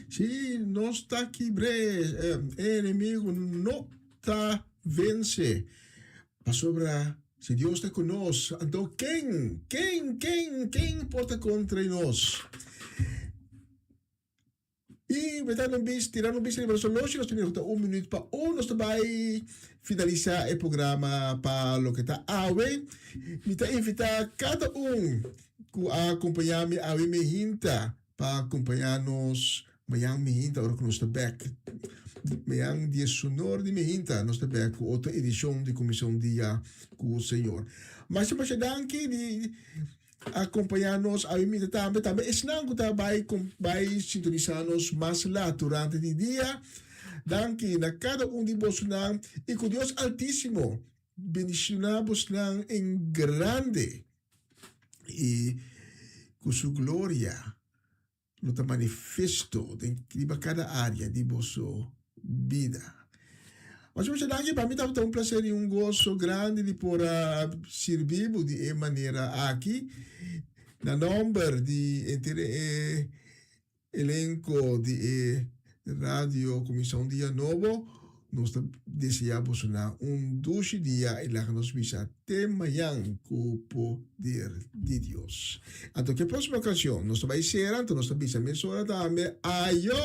Si, nos ta kibr'é. E enemigu no ta vense. Pasobra si Dios ta ku nos, anto ken, ken, ken, ken por ta kontra nos? I mi ta un bis, tira un bis riba nos horloge, nos tin un minuut pa un, nos ta bai finalisá e programa pa loke ta awe. Mi ta invitá kada un ku a akompañá mi awe mehinta pa akompañá nos mañan mehinta ora ku nos ta bèk. Mañan diesunor di mehinta nos ta bek ku otro edishon di Kuminsá un Dia ku Señor. Masha masha danki di akompañá nos awe mita tambe. Tambe esnan ku ta bai bai sintonisá nos mas lat durante di dia. Danki na kada un di bosonan i ku Dios Altísimo bendishoná bosnan en grande i ku su gloria lo ta manifesto den riba kada área di boso bida. Masha masha danki, pa mi tabata un placer i un goso grandi di por a sirbi bo di e manera aki. Na nomber di henter e elenco di e Radio Cuminsa un Dia Nobo, nos ta desea bosonan un dushi dia i laga nos bisa te mañan ku poder di Dios. Anto ke próksimo ocasion nos ta bai sera, anto nos ta bisa mesora tambe, Ayo!